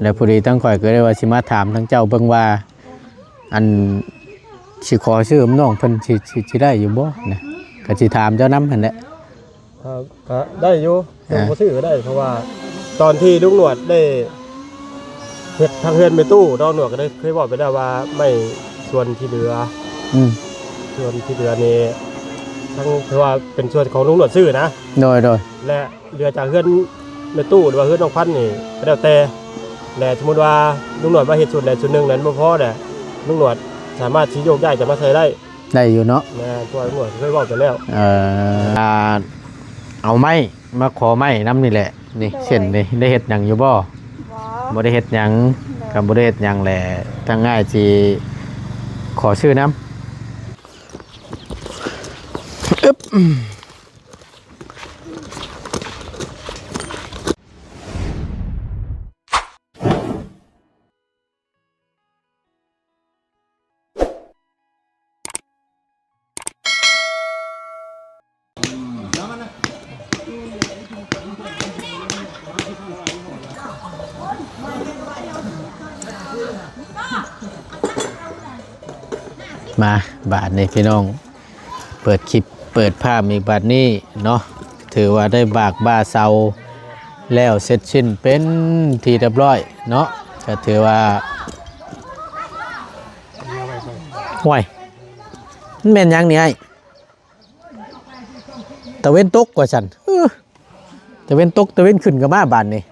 ແລ້ວພໍດີທາງຂ້ອຍກໍເລີຍວ່າຊິມາຖາມທາງເຈົ້າເບິ່ງວ່າ ອັນ ຊິຂໍຊື້ນຳນ້ອງເພິ່ນ ຊິ ຊິ ຊິໄດ້ຢູ່ບໍ່ນະ? ກໍຊິຖາມເຈົ້ານຳຫັ້ນແຫຼະ. ກໍ ກໍໄດ້ຢູ່ ອ່າ ບໍ່ຊື້ກໍໄດ້ ເພາະວ່າຕອນທີ່ລຸງໜວດໄດ້ເຮັດທາງເຮືອນແມ່ຕູ້ ນ້ອງໜວດກໍໄດ້ເຄີຍເວົ້າໄປແລ້ວວ່າ ໄມ້ສ່ວນທີ່ເຫຼືອ ອືມ ສ່ວນທີ່ເຫຼືອນີ້ ທັງ ຖືວ່າເປັນສ່ວນຂອງລຸງໜວດຊື້ນະ. ໂດຍ ໂດຍ ແລະ ເຫຼືອຈາກເຮືອນແມ່ຕູ້ ຫຼືວ່າເຮືອນນ້ອງພັນນີ້ກໍແລ້ວແຕ່ ແລະ ສົມມຸດວ່າລຸງໜວດມາເຮັດສ່ວນໃດສ່ວນໜຶ່ງນັ້ນບໍ່ພໍແຫຼະ ລຸງໜວດສາມາດຊິໂຍກຍ້າຍຈາກມາໃສ່ໄດ້. ໄດ້ຢູ່ເນາະ. ແມ່ນ ເພາະວ່າລຸງໜວດເຄີຍເວົ້າໄປແລ້ວ. ເອີ ອ່າ ເອົາໄມ້ ມາຂໍໄມ້ນຳນີ້ແຫຼະ ນີ້ ໂດຍ ເສັ້ນນີ້ ໄດ້ເຮັດຫຍັງຢູ່ບໍ່? ບໍ່ ບໍ່ໄດ້ເຮັດຫຍັງ. ໂດຍ ກໍບໍ່ໄດ້ເຮັດຫຍັງແຫຼະ ທາງອ້າຍຊິຂໍຊື້ນຳ. ອຶບ. ມາ ບາດນີ້ພີ່ນ້ອງ ເປີດຄລິບເປີດພາບອີກບາດນີ້ເນາະ ຖືວ່າໄດ້ບາກບ່າເສົາແລ້ວເສັດສິ້ນເປັນທີ່ຮຽບຮ້ອຍເນາະ ກໍຖືວ່າ ຫ້ວຍ ມັນແມ່ນຫຍັງນີ້ອ້າຍ? ຕາເວັນຕົກວ່າຊັ້ນ. ເອີ ຕາເວັນຕົກ ຕາເວັນຂຶ້ນກໍມາບາດນີ້.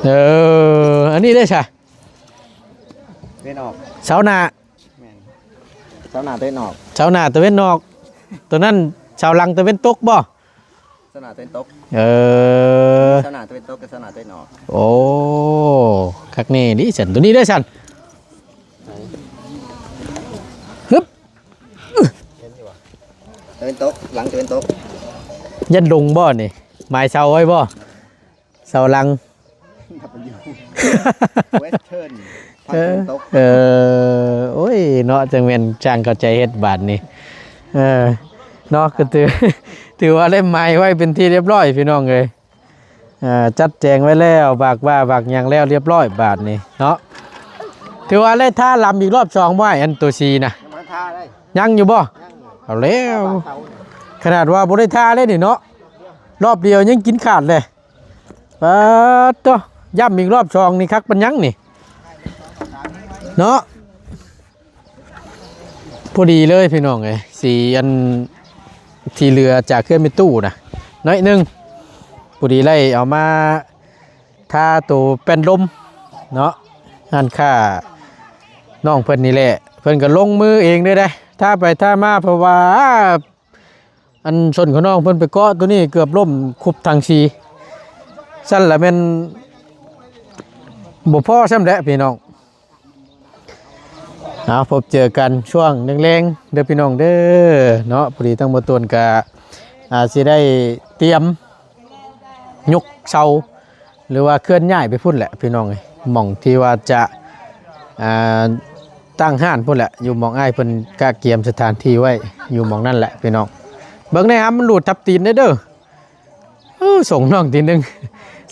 ເອີ ອັນນີ້ເດ້ຊະ ເວັນອອກ ເສົາໜ້າ. ແມ່ນ ເສົາໜ້າຕາເວັນອອກ ເສົາໜ້າຕາເວັນອອກ. ຕົວນັ້ນເສົາຫຼັງຕາເວັນຕົກບໍ່? ເສົາໜ້າຕາເວັນຕົກ. ເອີ ເສົາໜ້າຕາເວັນຕົກກັບເສົາໜ້າຕາເວັນອອກ. ໂອ້ ຄັກແນ່ເດຊັ້ນ ຕົວນີ້ເດ້ຊັ້ນ. ຮຶບ ຕາເວັນຕົກ ຫຼັງຕາເວັນຕົກ. ຢ້ານຫຼົງບໍ່ນີ້? ໝາຍເສົາໄວ້ບໍ່? ເສົາຫຼັງ Western ເອີ ເອີ ໂອ້ຍເນາະ ຈັ່ງແມ່ນຊ່າງເຂົ້າໃຈເຮັດບາດນີ້. ເອີ ເນາະ ກໍຖື ຖືວ່າໄດ້ໝາຍໄວ້ເປັນທີ່ຮຽບຮ້ອຍພີ່ນ້ອງເອີຍ. ເອີ ຈັດແຈງໄວ້ແລ້ວ ບາກບ່າບາກຫຍັງແລ້ວຮຽບຮ້ອຍບາດນີ້ເນາະ. ຖືວ່າໄດ້ທາລຳອີກລອບສອງບໍ່ອ້າຍ ອັນໂຕສີນະ? ຍັງບໍ່ທັນທາເດ້. ຍັງຢູ່ບໍ່? ຍັງຢູ່. ເອົາແລ້ວ ຂະໜາດວ່າບໍ່ໄດ້ທາເດ້ນີ້ເນາະ ລອບດຽວຍັງກິນຂາດເລີຍ. ປາດໂທ້ ຢ້ຳອີກລອບສອງນີ້ຄັກປານຫຍັງນີ້ເນາະ. ພໍດີເລີຍພີ່ນ້ອງເອີຍ ສີອັນທີ່ເຫຼືອຈາກເຮືອນແມ່ຕູ້ນະ ໜ້ອຍໜຶ່ງ ພໍດີໄດ້ເອົາມາທາໂຕແປ້ນລົມເນາະ. ຮ້ານຄ້ານ້ອງເພິ່ນນີ້ແຫຼະ ເພິ່ນກໍລົງມືເອງເລີຍເດ້ ທາໄປທາມາ ເພາະວ່າ ອັນ ຊົນຂະນ້ອງເພິ່ນໄປເກາະໂຕນີ້ເກືອບລົ້ມ ຄຸບຖັງສີ ຊັ້ນລະແມ່ນບໍ່ພໍຊ້ຳແຫຼະພີ່ນ້ອງ. ເອົາ ພົບເຈີກັນຊ່ວງແລງໆເດີພີ່ນ້ອງເດີເນາະ. ພໍດີທາງບໍ່ຕວນກະ ອ່າ ຊິໄດ້ຕຽມຍົກເສົາ ຫຼືວ່າເຄື່ອນຍ້າຍໄປພຸ້ນແຫຼະພີ່ນ້ອງເອີຍ ໝ່ອງທີ່ວ່າຈະ ອ່າ ຕັ້ງຮ້ານພຸ້ນແຫຼະ ຢູ່ໝ່ອງອ້າຍເພິ່ນກະກຽມສະຖານທີ່ໄວ້ ຢູ່ໝ່ອງນັ້ນແຫຼະພີ່ນ້ອງ. ເບິ່ງແດ່ຫາ ມັນຫຼູດທັບຕີນເດີ. ໂອ້ ສົ່ງນ້ອງຕີໜຶ່ງ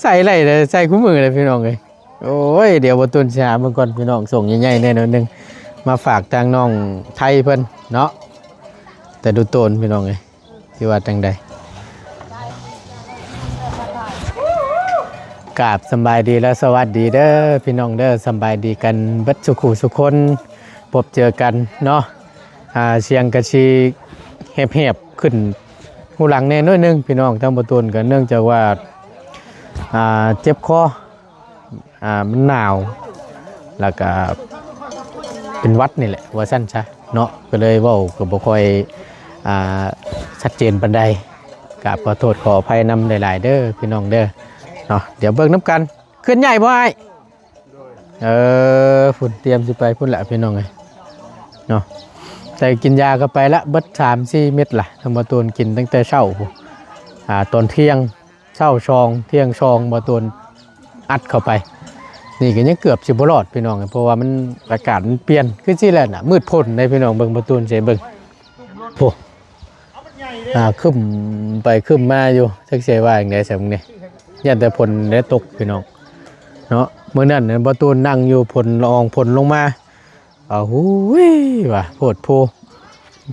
ໃສ່ໄດ້ເລີຍ ໃສ່ຄູ່ມື້ເລີຍພີ່ນ້ອງເອີຍ. ໂອ້ຍ ດຽວບໍ່ຕຸນຊິຫາເບິ່ງກ່ອນພີ່ນ້ອງ ສົ່ງໃຫຍ່ໆແດ່ໜ້ອຍໜຶ່ງ ມາຝາກທາງນ້ອງໄທເພິ່ນເນາະ ແຕ່ດູໂຕນພີ່ນ້ອງເອີຍ. ຊິວ່າຈັ່ງໃດ? ກາບສຳບາຍດີ ແລະ ສະຫວັດດີເດີພີ່ນ້ອງເດີ ສຳບາຍດີກັນເບິດສູ່ຄູ່ສູ່ຄົນ ພົບເຈີກັນເນາະ. ອ່າ ສຽງກະຊິແຫບໆຂຶ້ນຫູຫຼັງແດ່ໜ້ອຍໜຶ່ງພີ່ນ້ອງ ທາງບໍ່ຕຸນກໍເນື່ອງຈາກວ່າ ອ່າ ເຈັບຄໍ ອ່າ ມັນໜາວ ແລ້ວກະເປັນຫວັດນີ້ແຫຼະ ວ່າຊັ້ນຊະເນາະ ກໍເລີຍເວົ້າກໍບໍ່ຄ່ອຍ ອ່າ ຊັດເຈນປານໃດ. ກາບຂໍໂທດຂໍອະໄພນຳຫຼາຍໆເດີພີ່ນ້ອງເດີເນາະ. ດຽວເບິ່ງນຳກັນ ເຄື່ອນຍ້າຍບໍ່ອ້າຍ? ເອີ ພຸ້ນ ຕຽມຊິໄປພຸ້ນລະພີ່ນ້ອງເອີຍເນາະ. ແຕ່ກິນຢາກໍໄປລະ ເບິດສາມສີ່ເມັດລະ ທຳມະຕູນກິນຕັ້ງແຕ່ເຊົ້າພຸ້ນ ອ່າ ຕອນທ່ຽງ ເຊົ້າສອງ ທ່ຽງສອງ ບໍ່ຕວນອັດເຂົ້າໄປ. ນີ້ກໍຍັງເກືອບຊິບໍ່ລອດພີ່ນ້ອງ ເພາະວ່າມັນ ອາກາດມັນປ່ຽນ ຄືຊິແຫຼະນະ ມືດຝົນເດ້ພີ່ນ້ອງ. ເບິ່ງ ບໍ່ຕວນໃສ່ເບິ່ງ ໂອ້ ອ່າ ຄຶ້ມໄປຄຶ້ມມາຢູ່ ຈັກຊິວ່າຈັ່ງໃດຊະມື້ນີ້. ຢ້ານແຕ່ຝົນໄດ້ຕົກພີ່ນ້ອງ ເນາະ. ມື້ນັ້ນນະ ບໍ່ຕູນນັ່ງຢູ່ ຝົນລະອອງຝົນລົງມາ ໂອ້ໂຫ ວ່າໂພດໂພ.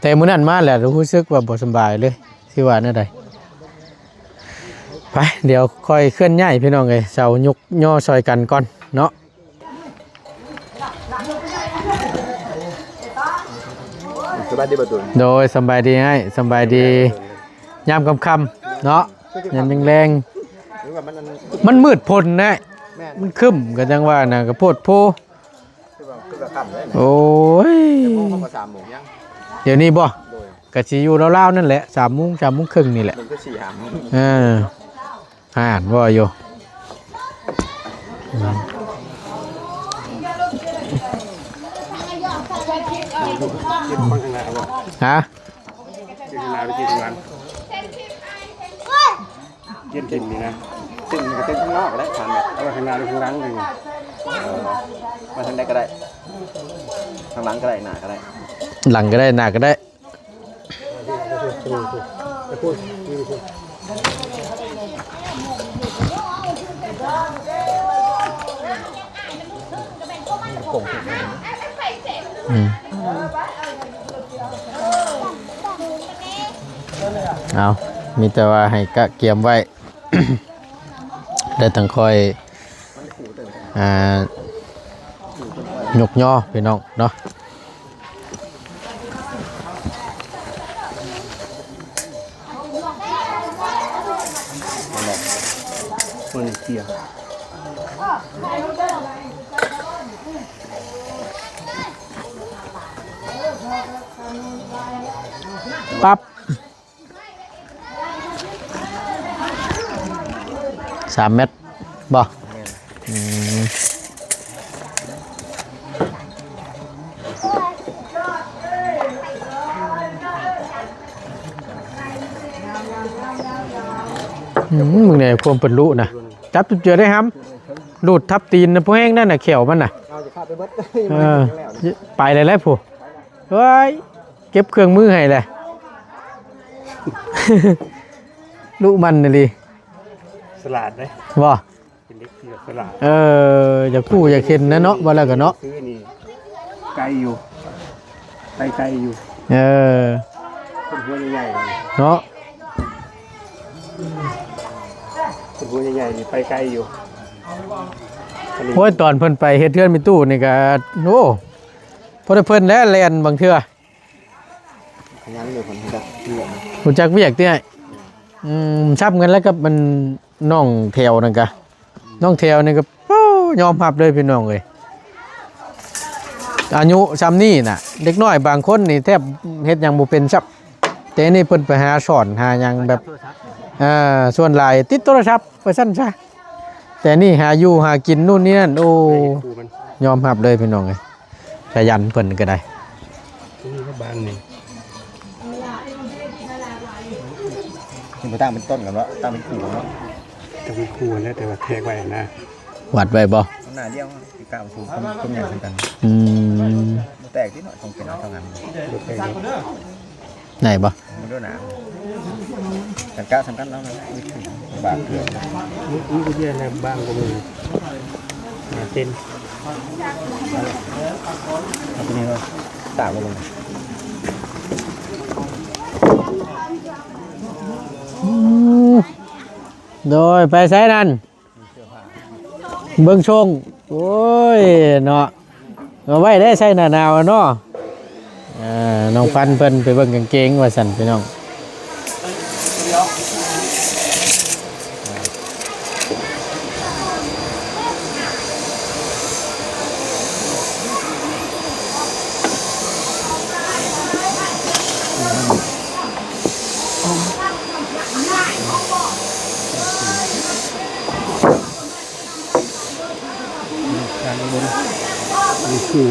ແຕ່ມື້ນັ້ນມາແລ້ວ ຮູ້ສຶກວ່າບໍ່ສະບາຍເລີຍ ຊິວ່າແນວໃດ. ໄປ ດຽວຄ່ອຍເຄື່ອນຍ້າຍ ພີ່ນ້ອງເອີຍ, ເຊົາຍົກຍໍຊ່ອຍກັນກ່ອນເນາະ. ສະບາຍດີບໍ່ຕູນ? ໂດຍ ສະບາຍດີອ້າຍ, ສະບາຍດີ. ຍາມຄ່ຳໆເນາະ, ຍາມແລງໆ ມັນມືດພົ້ນນະ, ມັນຄຶ້ມ ກໍຈັ່ງວ່ານະ, ກໍໂພດໂພ. ໂອ້ຍ ດຽວນີ້ບໍ່? ໂດຍ ກໍຊິຢູ່ລາວໆນັ້ນແຫຼະ, ສາມໂມງ ສາມໂມງເຄິ່ງນີ້ແຫຼະ. ມັນກໍສີ່ຫ້າໂມງ. ເອີ ອ່ານວ່າຢູ່. ຮະ? ເຈັນທີມນີ້ນະ ເຈັນທີມນີ້ນະ ເຕັມ ມັນກໍເຕັມຂ້າງນອກກໍໄດ້ ສາມແມັດ ເອົາໄວ້ຂ້າງໜ້າ ຫຼື ຂ້າງຫຼັງ ຫຼື ເອີ ໄວ້ທາງໃດກໍໄດ້ ຂ້າງຫຼັງກໍໄດ້ ໜ້າກໍໄດ້ ຫຼັງກໍໄດ້ ໜ້າກໍໄດ້. ອືມ ເອົາ ມີແຕ່ວ່າໃຫ້ກະກຽມໄວ້ ແລ້ວຈັ່ງຄ່ອຍ ອ່າ ຍົກຍໍພີ່ນ້ອງເນາະ. ປັບ ສາມແມັດບໍ່? ແມ່ນ. ອືມ ອືມ ມຶງແດ່ ຄວາມເພິ່ນລຸນະ ຈັບຈຸເຈືອໄດ້ຫຳ ລູດທັບຕີນນະ ຜູ້ແຮງນັ້ນນະ ແຂ້ວມັນນະ. ເອີ ໄປແລ້ວແຫຼະຜູ້. ເອີຍ ເກັບເຄື່ອງມືໃຫ້ແຫຼະ ລຸມັນອີ່ຫຼີ ສະຫຼາດເດ້ ບໍ່? ເປັນເດັກທີ່ສະຫຼາດ ເອີ ຢາກຮູ້ຢາກເຫັນນະເນາະ ວ່າແລ້ວກໍເນາະ ຊື້ນີ້ໄກຢູ່ ໄປໄກຢູ່ ເອີ ຄົນຫົວໃຫຍ່ໆ ເນາະ ຄົນຫົວໃຫຍ່ໆນີ້ໄປໄກຢູ່. ໂອ້ຍ ຕອນເພິ່ນໄປເຮັດເຮືອນແມ່ຕູ້ນີ້ກໍ ໂອ້ ບໍ່ໄດ້ເພິ່ນແຫຼະ ແລ່ນບາງເທື່ອ ຂະຫຍັນຢູ່ ເພິ່ນຮູ້ຈັກວຽກ ຮູ້ຈັກວຽກຕິອ້າຍ? ອືມ ຊ້ຳກັນແລ້ວກັບມັນ ນ້ອງແຖວນັ້ນກະ ນ້ອງແຖວນີ້ກໍ ໂອ້ ຍອມຮັບເລີຍພີ່ນ້ອງເອີຍ ອາຍຸຊ່ຳນີ້ນະ ເດັກນ້ອຍບາງຄົນນີ້ແທບເຮັດຫຍັງບໍ່ເປັນຊ້ຳ ແຕ່ນີ້ເພິ່ນໄປຫາສອນຫາຫຍັງແບບ ເອີ ສ່ວນຫຼາຍຕິດໂທລະສັບວ່າຊັ້ນຊະ ແຕ່ນີ້ຫາຢູ່ຫາກິນນູ່ນນີ້ນັ້ນ ໂອ້ ຍອມຮັບເລີຍພີ່ນ້ອງເອີຍ. ຂະຫຍັນເພິ່ນກໍໄດ້ ນີ້ກໍບາງນີ້ ຄືບໍ່ຕັ້ງເປັນຕົ້ນກັນເນາະ ຕັ້ງເປັນຄູ່ກັນເນາະ ຕັ້ງເປັນຄູ່ກັນແລ້ວ ແຕ່ວ່າແທກໄວ້ນະ ວັດໄວ້ບໍ່? ໜ້າດຽວ ຊິກ້າວສູງ ຄວາມ ຄວາມຫຍັງຄືກັນ ອືມ ບໍ່ແຕກຕິເນາະ ຕ້ອງເປັນເອົາເທົ່ານັ້ນ ບໍ່ແຕກດອກ. ໄດ້ບໍ່? ບໍ່ໄດ້ໜາ ກັນກະສຳຄັນແລ້ວນະ ບາດເກືອບ ນີ້ ນີ້ກໍເຍອະນະ ບາງກວ່າໝູ່ ຫ້າເຊັນ ເອົາຕົວນີ້ເນາະ ຕາກໄວ້ເບິ່ງ ອືມ ໂດຍ ໄປໃສນັ້ນ? ເບິ່ງຊົງ ໂອ້ຍເນາະ ເອົາໄວ້ໄດ້ໃສ່ໜ້າໜາວເນາະ. ເອີ ນ້ອງພັນເພິ່ນໄປເບິ່ງກາງເກງວ່າຊັ້ນພີ່ນ້ອງ. ທາງບົນ ນີ້ຄື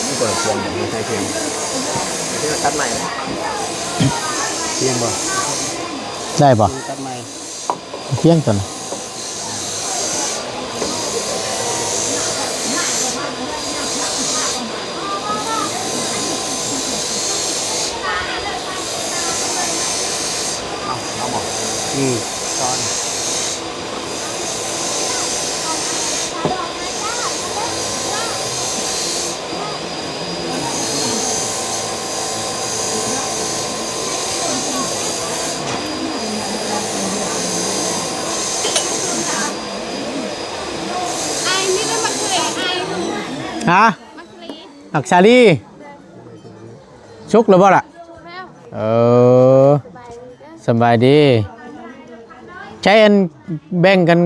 ນີ້ກໍພຽງ ບໍ່ໃຊ່ພຽງ ຕັດໃໝ່ ພຽງບໍ່? ໄດ້ບໍ່? ຕັດໃໝ່ ພຽງຕົວນັ້ນ. ເອົາ ເອົາບໍ່? ອືມ ຕອນ ຮະ? ໝາກສາລີ ໝາກສາລີ ສຸກແລ້ວບໍ່ລະ? ແລ້ວ ເອີ ສະບາຍດີເດີ ສະບາຍດີ. ໃຊ້ອັນແບ່ງກັນ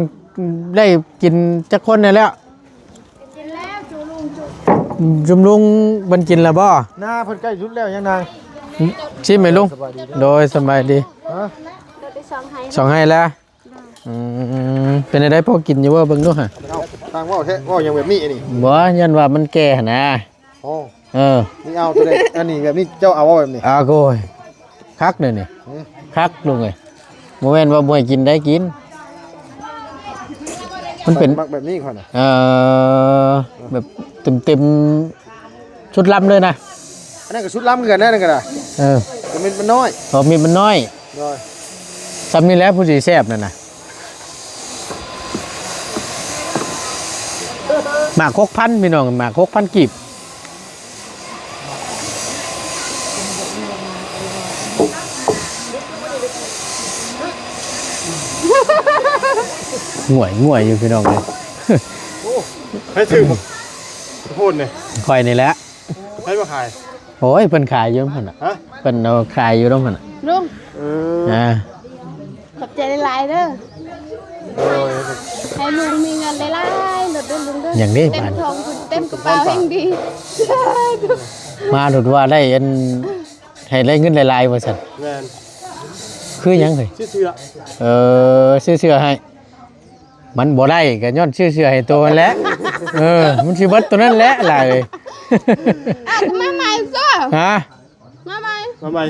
ໄດ້ກິນຈັກຄົນແດ່ແລ້ວ? ກິນແລ້ວ ຈຸລຸງຈຸ ຈຸມລຸງເພິ່ນກິນແລ້ວບໍ່? ໜ້າເພິ່ນໃກ້ສຸດແລ້ວຍັງນາງ ຊິມໃຫ້ລຸງ. ສະບາຍດີເດີ ໂດຍ ສະບາຍດີ. ຮະ? ສອງໄຮ່ແລ້ວ. ອືມ ເປັນຈັ່ງໃດ ພໍກິນຢູ່ບໍ່? ເບິ່ງດູຫະ. ເອົ້າ ຕ່າງເວົ້າແທ້ ເວົ້າຫຍັງແບບນີ້ອັນນີ້? ບໍ່ ຍ້ອນວ່າມັນແກ່ຫັ້ນນາ. ອໍ ເອີ ນີ້ເອົາຕົວໃດ ອັນນີ້ແບບນີ້ເຈົ້າເອົາບໍ່ແບບນີ້? ອາໂກຍ ຄັກເດ້ນີ້ ຫື ຄັກລຸງເອີຍ. ບໍ່ແມ່ນວ່າບໍ່ໃຫ້ກິນໄດ້ ກິນ. ມັນເປັນ ຂ້ອຍມັກແບບນີ້ຂ້ອຍນະ. ເອີ ແບບເຕັມໆ ຊຸດລຳເລີຍນະ. ອັນນັ້ນກໍຊຸດລຳຄືກັນນະ ນັ້ນກໍໄດ້. ເອີ ແຕ່ເມັດມັນນ້ອຍ. ອໍ ເມັດມັນນ້ອຍ. ໂດຍ ຊ່ຳນີ້ແຫຼະຜູ້ຊິແຊບນັ້ນນະ. ໝາກຫົກພັນ ພີ່ນ້ອງ ໝາກຫົກພັນກີບ. ງ່ວຍໆຢູ່ພີ່ນ້ອງເອີຍ. ໂອ້ ໃຜຊື້ໝາກໂພດນີ້? ຂ້ອຍນີ້ແຫຼະ. ໃຜມາຂາຍ? ໂອ້ຍ ເພິ່ນຂາຍຢູ່ຫັ້ນນະ. ຮະ? ເພິ່ນເອົາຂາຍຢູ່ນຳຫັ້ນນະ. ລຸງ ເອີ ອ່າ ຂອບໃຈຫຼາຍໆເດີ. ໂດຍ ໃຫ້ລຸງມີເງິນຫຼາຍໆ ລົດເດີລຸງເດີ. ຫຍັງເດ້? ເຕັມຖົງພຸ້ນ ເຕັມກະເປົາແຮ່ງດີ. ມາໂລດວ່າໄດ້ອັນ ໃຫ້ໄດ້ເງິນຫຼາຍໆວ່າຊັ້ນ. ແມ່ນ. ຄືຫຍັງເຮີ້ຍ? ຊື້ເສື້ອ. ເອີ ຊື້ເສື້ອໃຫ້. ມັນບໍ່ໄດ້ກໍຍ້ອນຊື້ເສື້ອໃຫ້ໂຕຫັ້ນແຫຼະ. ເອີ ມັນຊິເບິດໂຕນັ້ນແຫຼະຫຼາຍ. ອ່ະ ມາໃໝ່ເສື້ອ. ຮະ? ມາໃໝ່ ມາໃໝ່.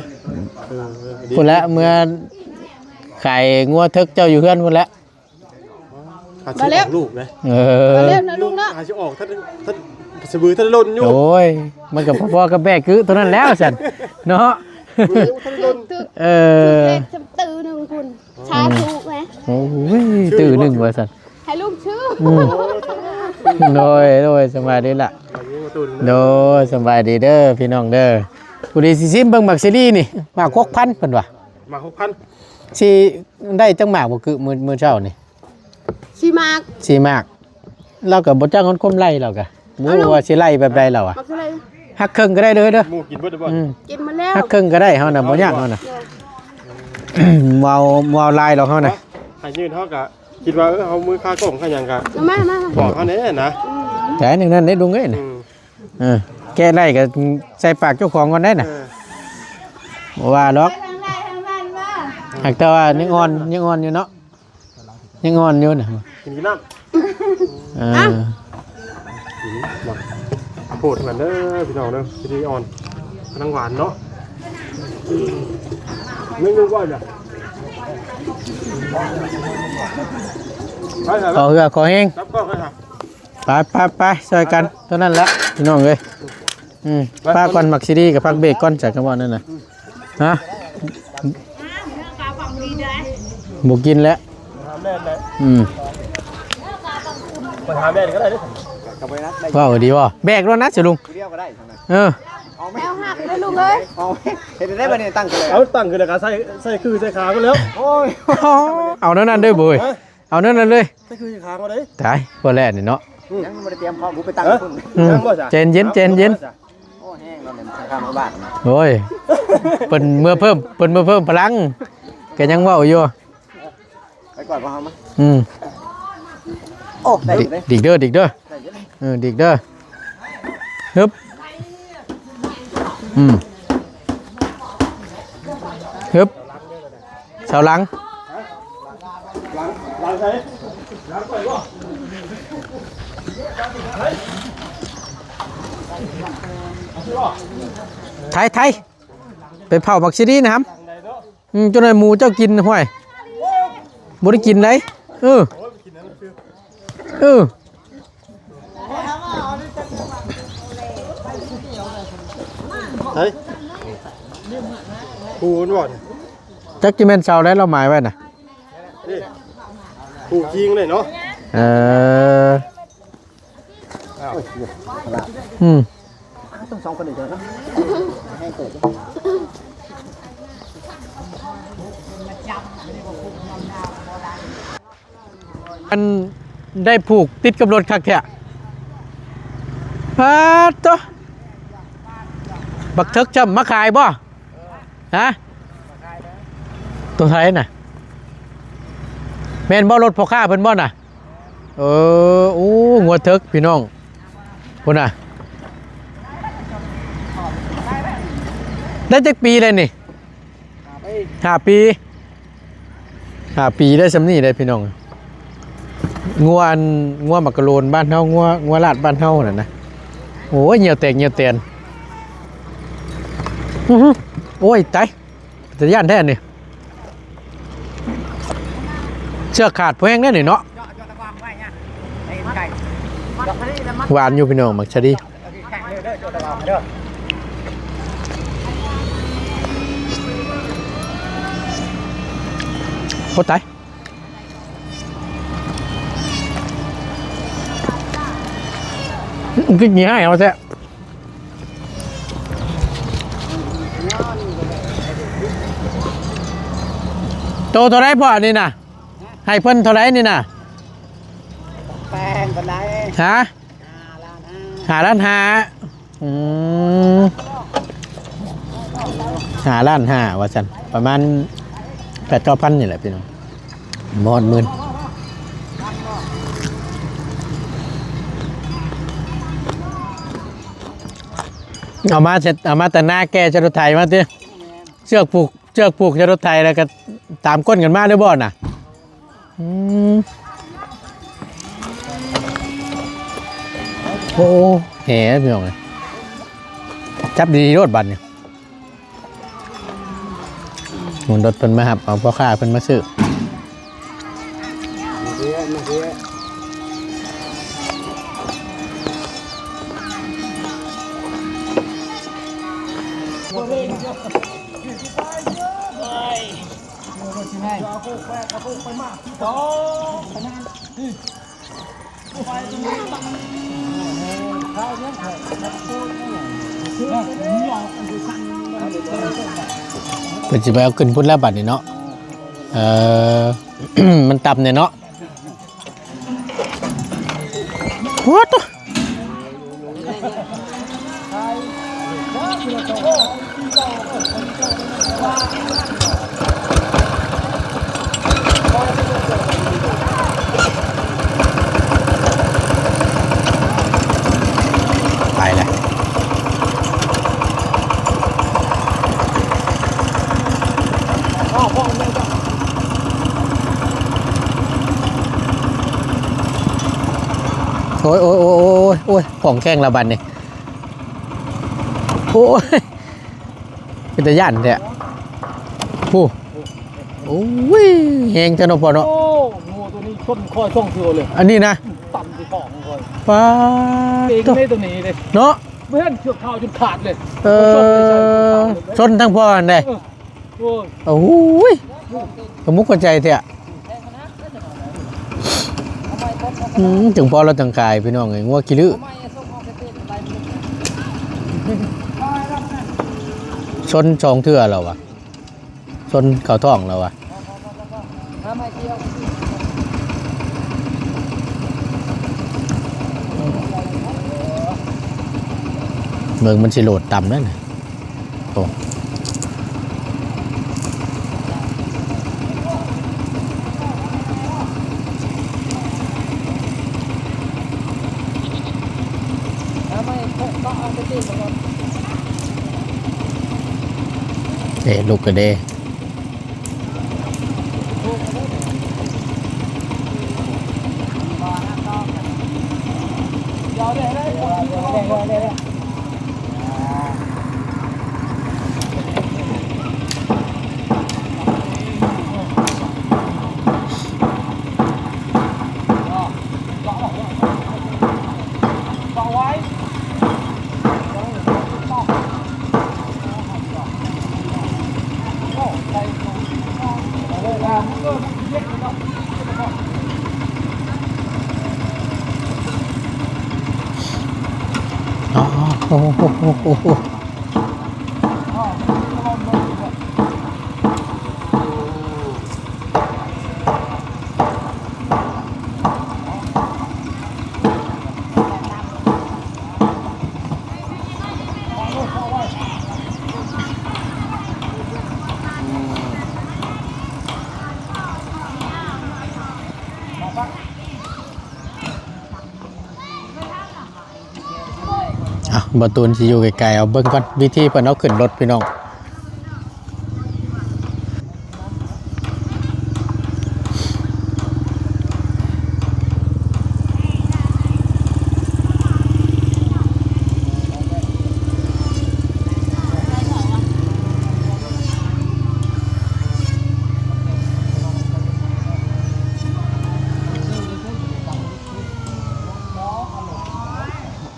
ເອີ ເອີ ພຸ້ນແຫຼະ ເມືອຂາຍງົວເຖິກເຈົ້າຢູ່ເຮືອນພຸ້ນແຫຼະ. ຫາຊິອອກລູກເດ້. ເອີ ມາແລ້ວນະລຸງເນາະ. ຫາຊິອອກ ຖ້າ ຖ້າສະບືຖ້າຫຼົ່ນຢູ່. ໂອ້ຍ ມັນກໍພໍໆກັບແບກກຶໂຕນັ້ນແຫຼະວ່າຊັ້ນເນາະ. ສະບືຖ້າຫຼົ່ນ. ເອີ ຖືກເລກຊຳຕື້ໜຶ່ງພຸ້ນ. ສາທຸແມ. ໂອ້ຍ ຕື້ໜຶ່ງວ່າຊັ້ນ ໃຫ້ລຸງຊື້. ອືມ ໂດຍ ໂດຍ ສະບາຍດີລະ. ໂດຍ ສະບາຍດີເດີພີ່ນ້ອງເດີ. ຜູ້ໃດຊິຊິມເບິ່ງໝາກຊີຣີນີ້ ໝາກຫົກພັນເພິ່ນວ່າ. ໝາກຫົກພັນ. ຊິໄດ້ຈັກໝາກບໍ່? ຄືມື້ ມື້ເຊົ້ານີ້ ສີ່ໝາກ ສີ່ໝາກ. ລາວກໍບໍ່ຈັກຮອດຄວາມໄລ່ ລາວກໍບໍ່ຮູ້ວ່າຊິໄລ່ແບບໃດລາວອະ. ຫັກເຄິ່ງກໍໄດ້ເດີ ເດີ. ໝູ່ກິນເບິດແລ້ວບໍ່? ອືມ ກິນໝົດແລ້ວ. ຫັກເຄິ່ງກໍໄດ້ເຮົານະ ບໍ່ຍາກເຮົານະ. ເວົ້າ ເວົ້າຫຼາຍດອກເຮົານະ. ໃຫ້ຍືນເຮົາກໍຄິດວ່າ ເອີ ເຮົາມືຄາກ້ອງຄາຫຍັງກໍ ມາ ມາ ບອກເຮົາແດ່ນະ. ອືມ ແຕ່ແນວນັ້ນເດ້ລຸງເອີຍນະ. ອືມ ເອີ ແກະໄດ້ກໍໃສ່ປາກເຈົ້າຂອງກ່ອນໄດ້ນະ. ເອີ ບໍ່ວ່າດອກ. ຫາກແຕ່ວ່າຍັງອ່ອນ ຍັງອ່ອນຢູ່ເນາະ. ຍັງອ່ອນຢູ່ນະ ກິນ ກິນນ້ຳ. ເອີ ອ່ະ ໂພດກັນເດີພີ່ນ້ອງເດີ. ຊິໄດ້ອ່ອນ ກຳລັງຫວານເນາະ. ໜຶ່ງໜຶ່ງ ຂໍເຫື່ອຂໍແຮງ. ຈັບກ້ອງໃຫ້ຫາ. ໄປ ໄປ ໄປ ຊ່ອຍກັນເທົ່ານັ້ນແຫຼະພີ່ນ້ອງເອີຍ. ອືມ ໄປ ພາກ່ອນ ໝາກຊີຣີກັບພັກເບກກ່ອນ ຈັກກະເວົ້ານັ້ນນະ. ຮະ? ບໍ່ກິນແລ້ວ. ອືມ ໄປຫາແມ່ກໍໄດ້ເດ້. ເວົ້າດີບໍ່? ແບກໂລດນະ ສະລຸງ. ຜູ້ດຽວກໍໄດ້. ເອີ ເອົາແມ່ ເອົາຫັກເລີຍລຸງເອີຍ. ເອົາ ເຮັດໄດ້ບັດນີ້ ຕັ້ງຂຶ້ນເລີຍ. ເອົາ ຕັ້ງຂຶ້ນແລ້ວກໍໃສ່ ໃສ່ຄືໃສ່ຂາໄປແລ້ວ. ໂອ້ຍ ເອົາແນວນັ້ນເດີ. ໂອ້ຍ ເອົາແນວນັ້ນເລີຍ. ໃສ່ຄືຂາງເອົາເດ້. ຕາຍ ບໍ່ແລ້ວນີ້ເນາະ. ອືມ ຍັງບໍ່ໄດ້ຕຽມພ້ອມ ບໍ່ໄປຕັ້ງ ຮະ? ເພິ່ນ. ອືມ ຍັງບໍ່ຊະ? ໃຈເຢັນ ໃຈເຢັນ. ເອົາ ເອົາແຮງເນາະ ແມ່ນທາງຂ້າມບ້ານ. ໂອ້ຍ ເພິ່ນເມືອເພີ່ມ ເພິ່ນເມືອເພີ່ມພະລັງ ກໍຍັງເວົ້າຢູ່. ໄປກ່ອນບໍ່ເຮົາມາ. ອືມ ໂອ້ ໄດ້ຢູ່ເດ້. ດີກເດີ ດີກເດີ. ໄດ້ຢູ່ເດ້. ເອີ ດີກເດີ. ຮຶບ ອືມ ຮຶບ. ເສົາຫຼັງ ໄຖ ໄຖ ໄປເຜົາໝາກຊີຣີນະຫຳ. ອືມ ຈົນໃຫ້ໝູເຈົ້າກິນ ຫ້ວຍ ບໍ່ໄດ້ກິນໃດ. ເອີ ເອີ. ໃສ? ຄູມັນບໍ່ນີ້? ຈັກຊິແມ່ນເສົາໃດລາວໝາຍໄວ້ນະ. ນີ້ ຄູຄີງເລີຍເນາະ. ເອີ ອ້າວ ອືມ ຕ້ອງສອງຄົນເດີເນາະ. ແຮງເຕີບ. ອັນ ໄດ້ຜູກຕິດກັບລົດຄັກແທ້. ເອີ ປາດໂຕ ບັກເຖິກຈຳມາຂາຍບໍ່? ຮະ? ໂຕໃສນະ? ແມ່ນບໍ່ ລົດພໍ່ຄ້າເພິ່ນບໍ່ນະ? ເອີ ໂອ້ ງົວເຖິກພີ່ນ້ອງ ພຸ້ນນະ. ໄດ້ຈັກປີແລ້ວນີ້? ຫ້າປີ ຫ້າປີ ຫ້າປີໄດ້ຊ່ຳນີ້ເດ້ພີ່ນ້ອງ. ງົວອັນ ງົວໝາກກະໂລນບ້ານເຮົາ ງົວ ງົວລາດບ້ານເຮົານັ້ນນະ. ໂອ້ຍ ຍ່ຽວແຕກຍ່ຽວແຕນ. ອືຫື ໂອ້ຍ ຕາຍ ເປັນຕາຢ້ານແທ້ນີ້. ເຊືອກຂາດພໍແຮງເດ້ນີ້ເນາະ. ຫວານຢູ່ພີ່ນ້ອງ ໝາກສາລີ. ໂອ້ ຕາຍ ຄືຂີ້ຮ້າຍເອົາແທ້. ໂຕເທົ່າໃດພໍ່ອັນນີ້ນະ? ໃຫ້ເພິ່ນເທົ່າໃດນີ້ນະ? ແພງປານໃດ? ຮະ? ຫ້າລ້ານຫ້າ. ຫ້າລ້ານຫ້າ. ອືມ ຫ້າລ້ານຫ້າວ່າຊັ້ນ ປະມານແປດເກົ້າພັນນີ້ແຫຼະພີ່ນ້ອງ ບໍ່ຮອດໝື່ນ. ເອົາມາເສັດ ເອົາມາແຕ່ນາແກ່ໃສ່ລົດໄຖມາຕິ. ເຊືອກຜູກ ເຊືອກຜູກໃສ່ລົດໄຖ ແລ້ວກໍຕາມກົ້ນກັນມາເລີຍບໍ່ນະ? ອືມ ໂອ້ ແຫ ພີ່ນ້ອງເອີຍ ຈັບດີໆໂລດບັດນີ້. ໝູນລົດເພິ່ນມາຮັບເອົາ ພໍ່ຄ້າເພິ່ນມາຊື້. ເພິ່ນຊິໄປເອົາຂຶ້ນພຸ້ນແລ້ວບັດນີ້ເນາະ. ເອີ ມັນຕ່ຳແດ່ເນາະ. ໂອ້ໂຕ ໄປແລ້ວ. ໂອ້ຍ ໂອ້ຍ ໂອ້ຍ ໂອ້ຍ ໂອ້ຍ ຂອງແຂງລະບັດນີ້. ໂອ້ຍ ເປັນຕາຢ້ານແທ້. ໂອ້ ໂອ້ຍ ແຮງແທ້ເນາະພໍ່ເນາະ. ໂອ້ ງົວໂຕນີ້ຊົນຂ້ອຍສອງເທື່ອເລີຍ ອັນນີ້ນະ. ຕັນທີ່ທ້ອງຂ້ອຍ ປາດ ເປັນໂຕ ເລີຍໂຕນີ້ເລີຍເນາະ. ບໍ່ເຫັນ ເຊືອກຂາວຈົນຂາດເລີຍ. ເອີ ຊົນທັງພໍ່ຫັ້ນເດ້. ເອີ ໂອ້ຍ ໂອ້ຍ ກະມຸກກະໃຈແທ້. ອືມ ຈຶ່ງພໍລາວຈັ່ງຂາຍ ພີ່ນ້ອງເອີຍ ງົວຂີ້ລື້. ຊົນສອງເທື່ອແລ້ວວະ ຊົນເຂົ້າທ້ອງແລ້ວວະ. ເບິ່ງມັນຊິໂຫຼດຕ່ຳນັ້ນ. ໂອ້ ເອີ ລຸກກະເດ້. ອໍ ໂອ້ໂຫ. ໂ ອ່ະ ບ່າວຕູນຊິຢູ່ໄກໆ ເອົາເບິ່ງກ່ອນ ວິທີເພິ່ນເອົາຂຶ້ນລົດ ພີ່ນ້ອງ.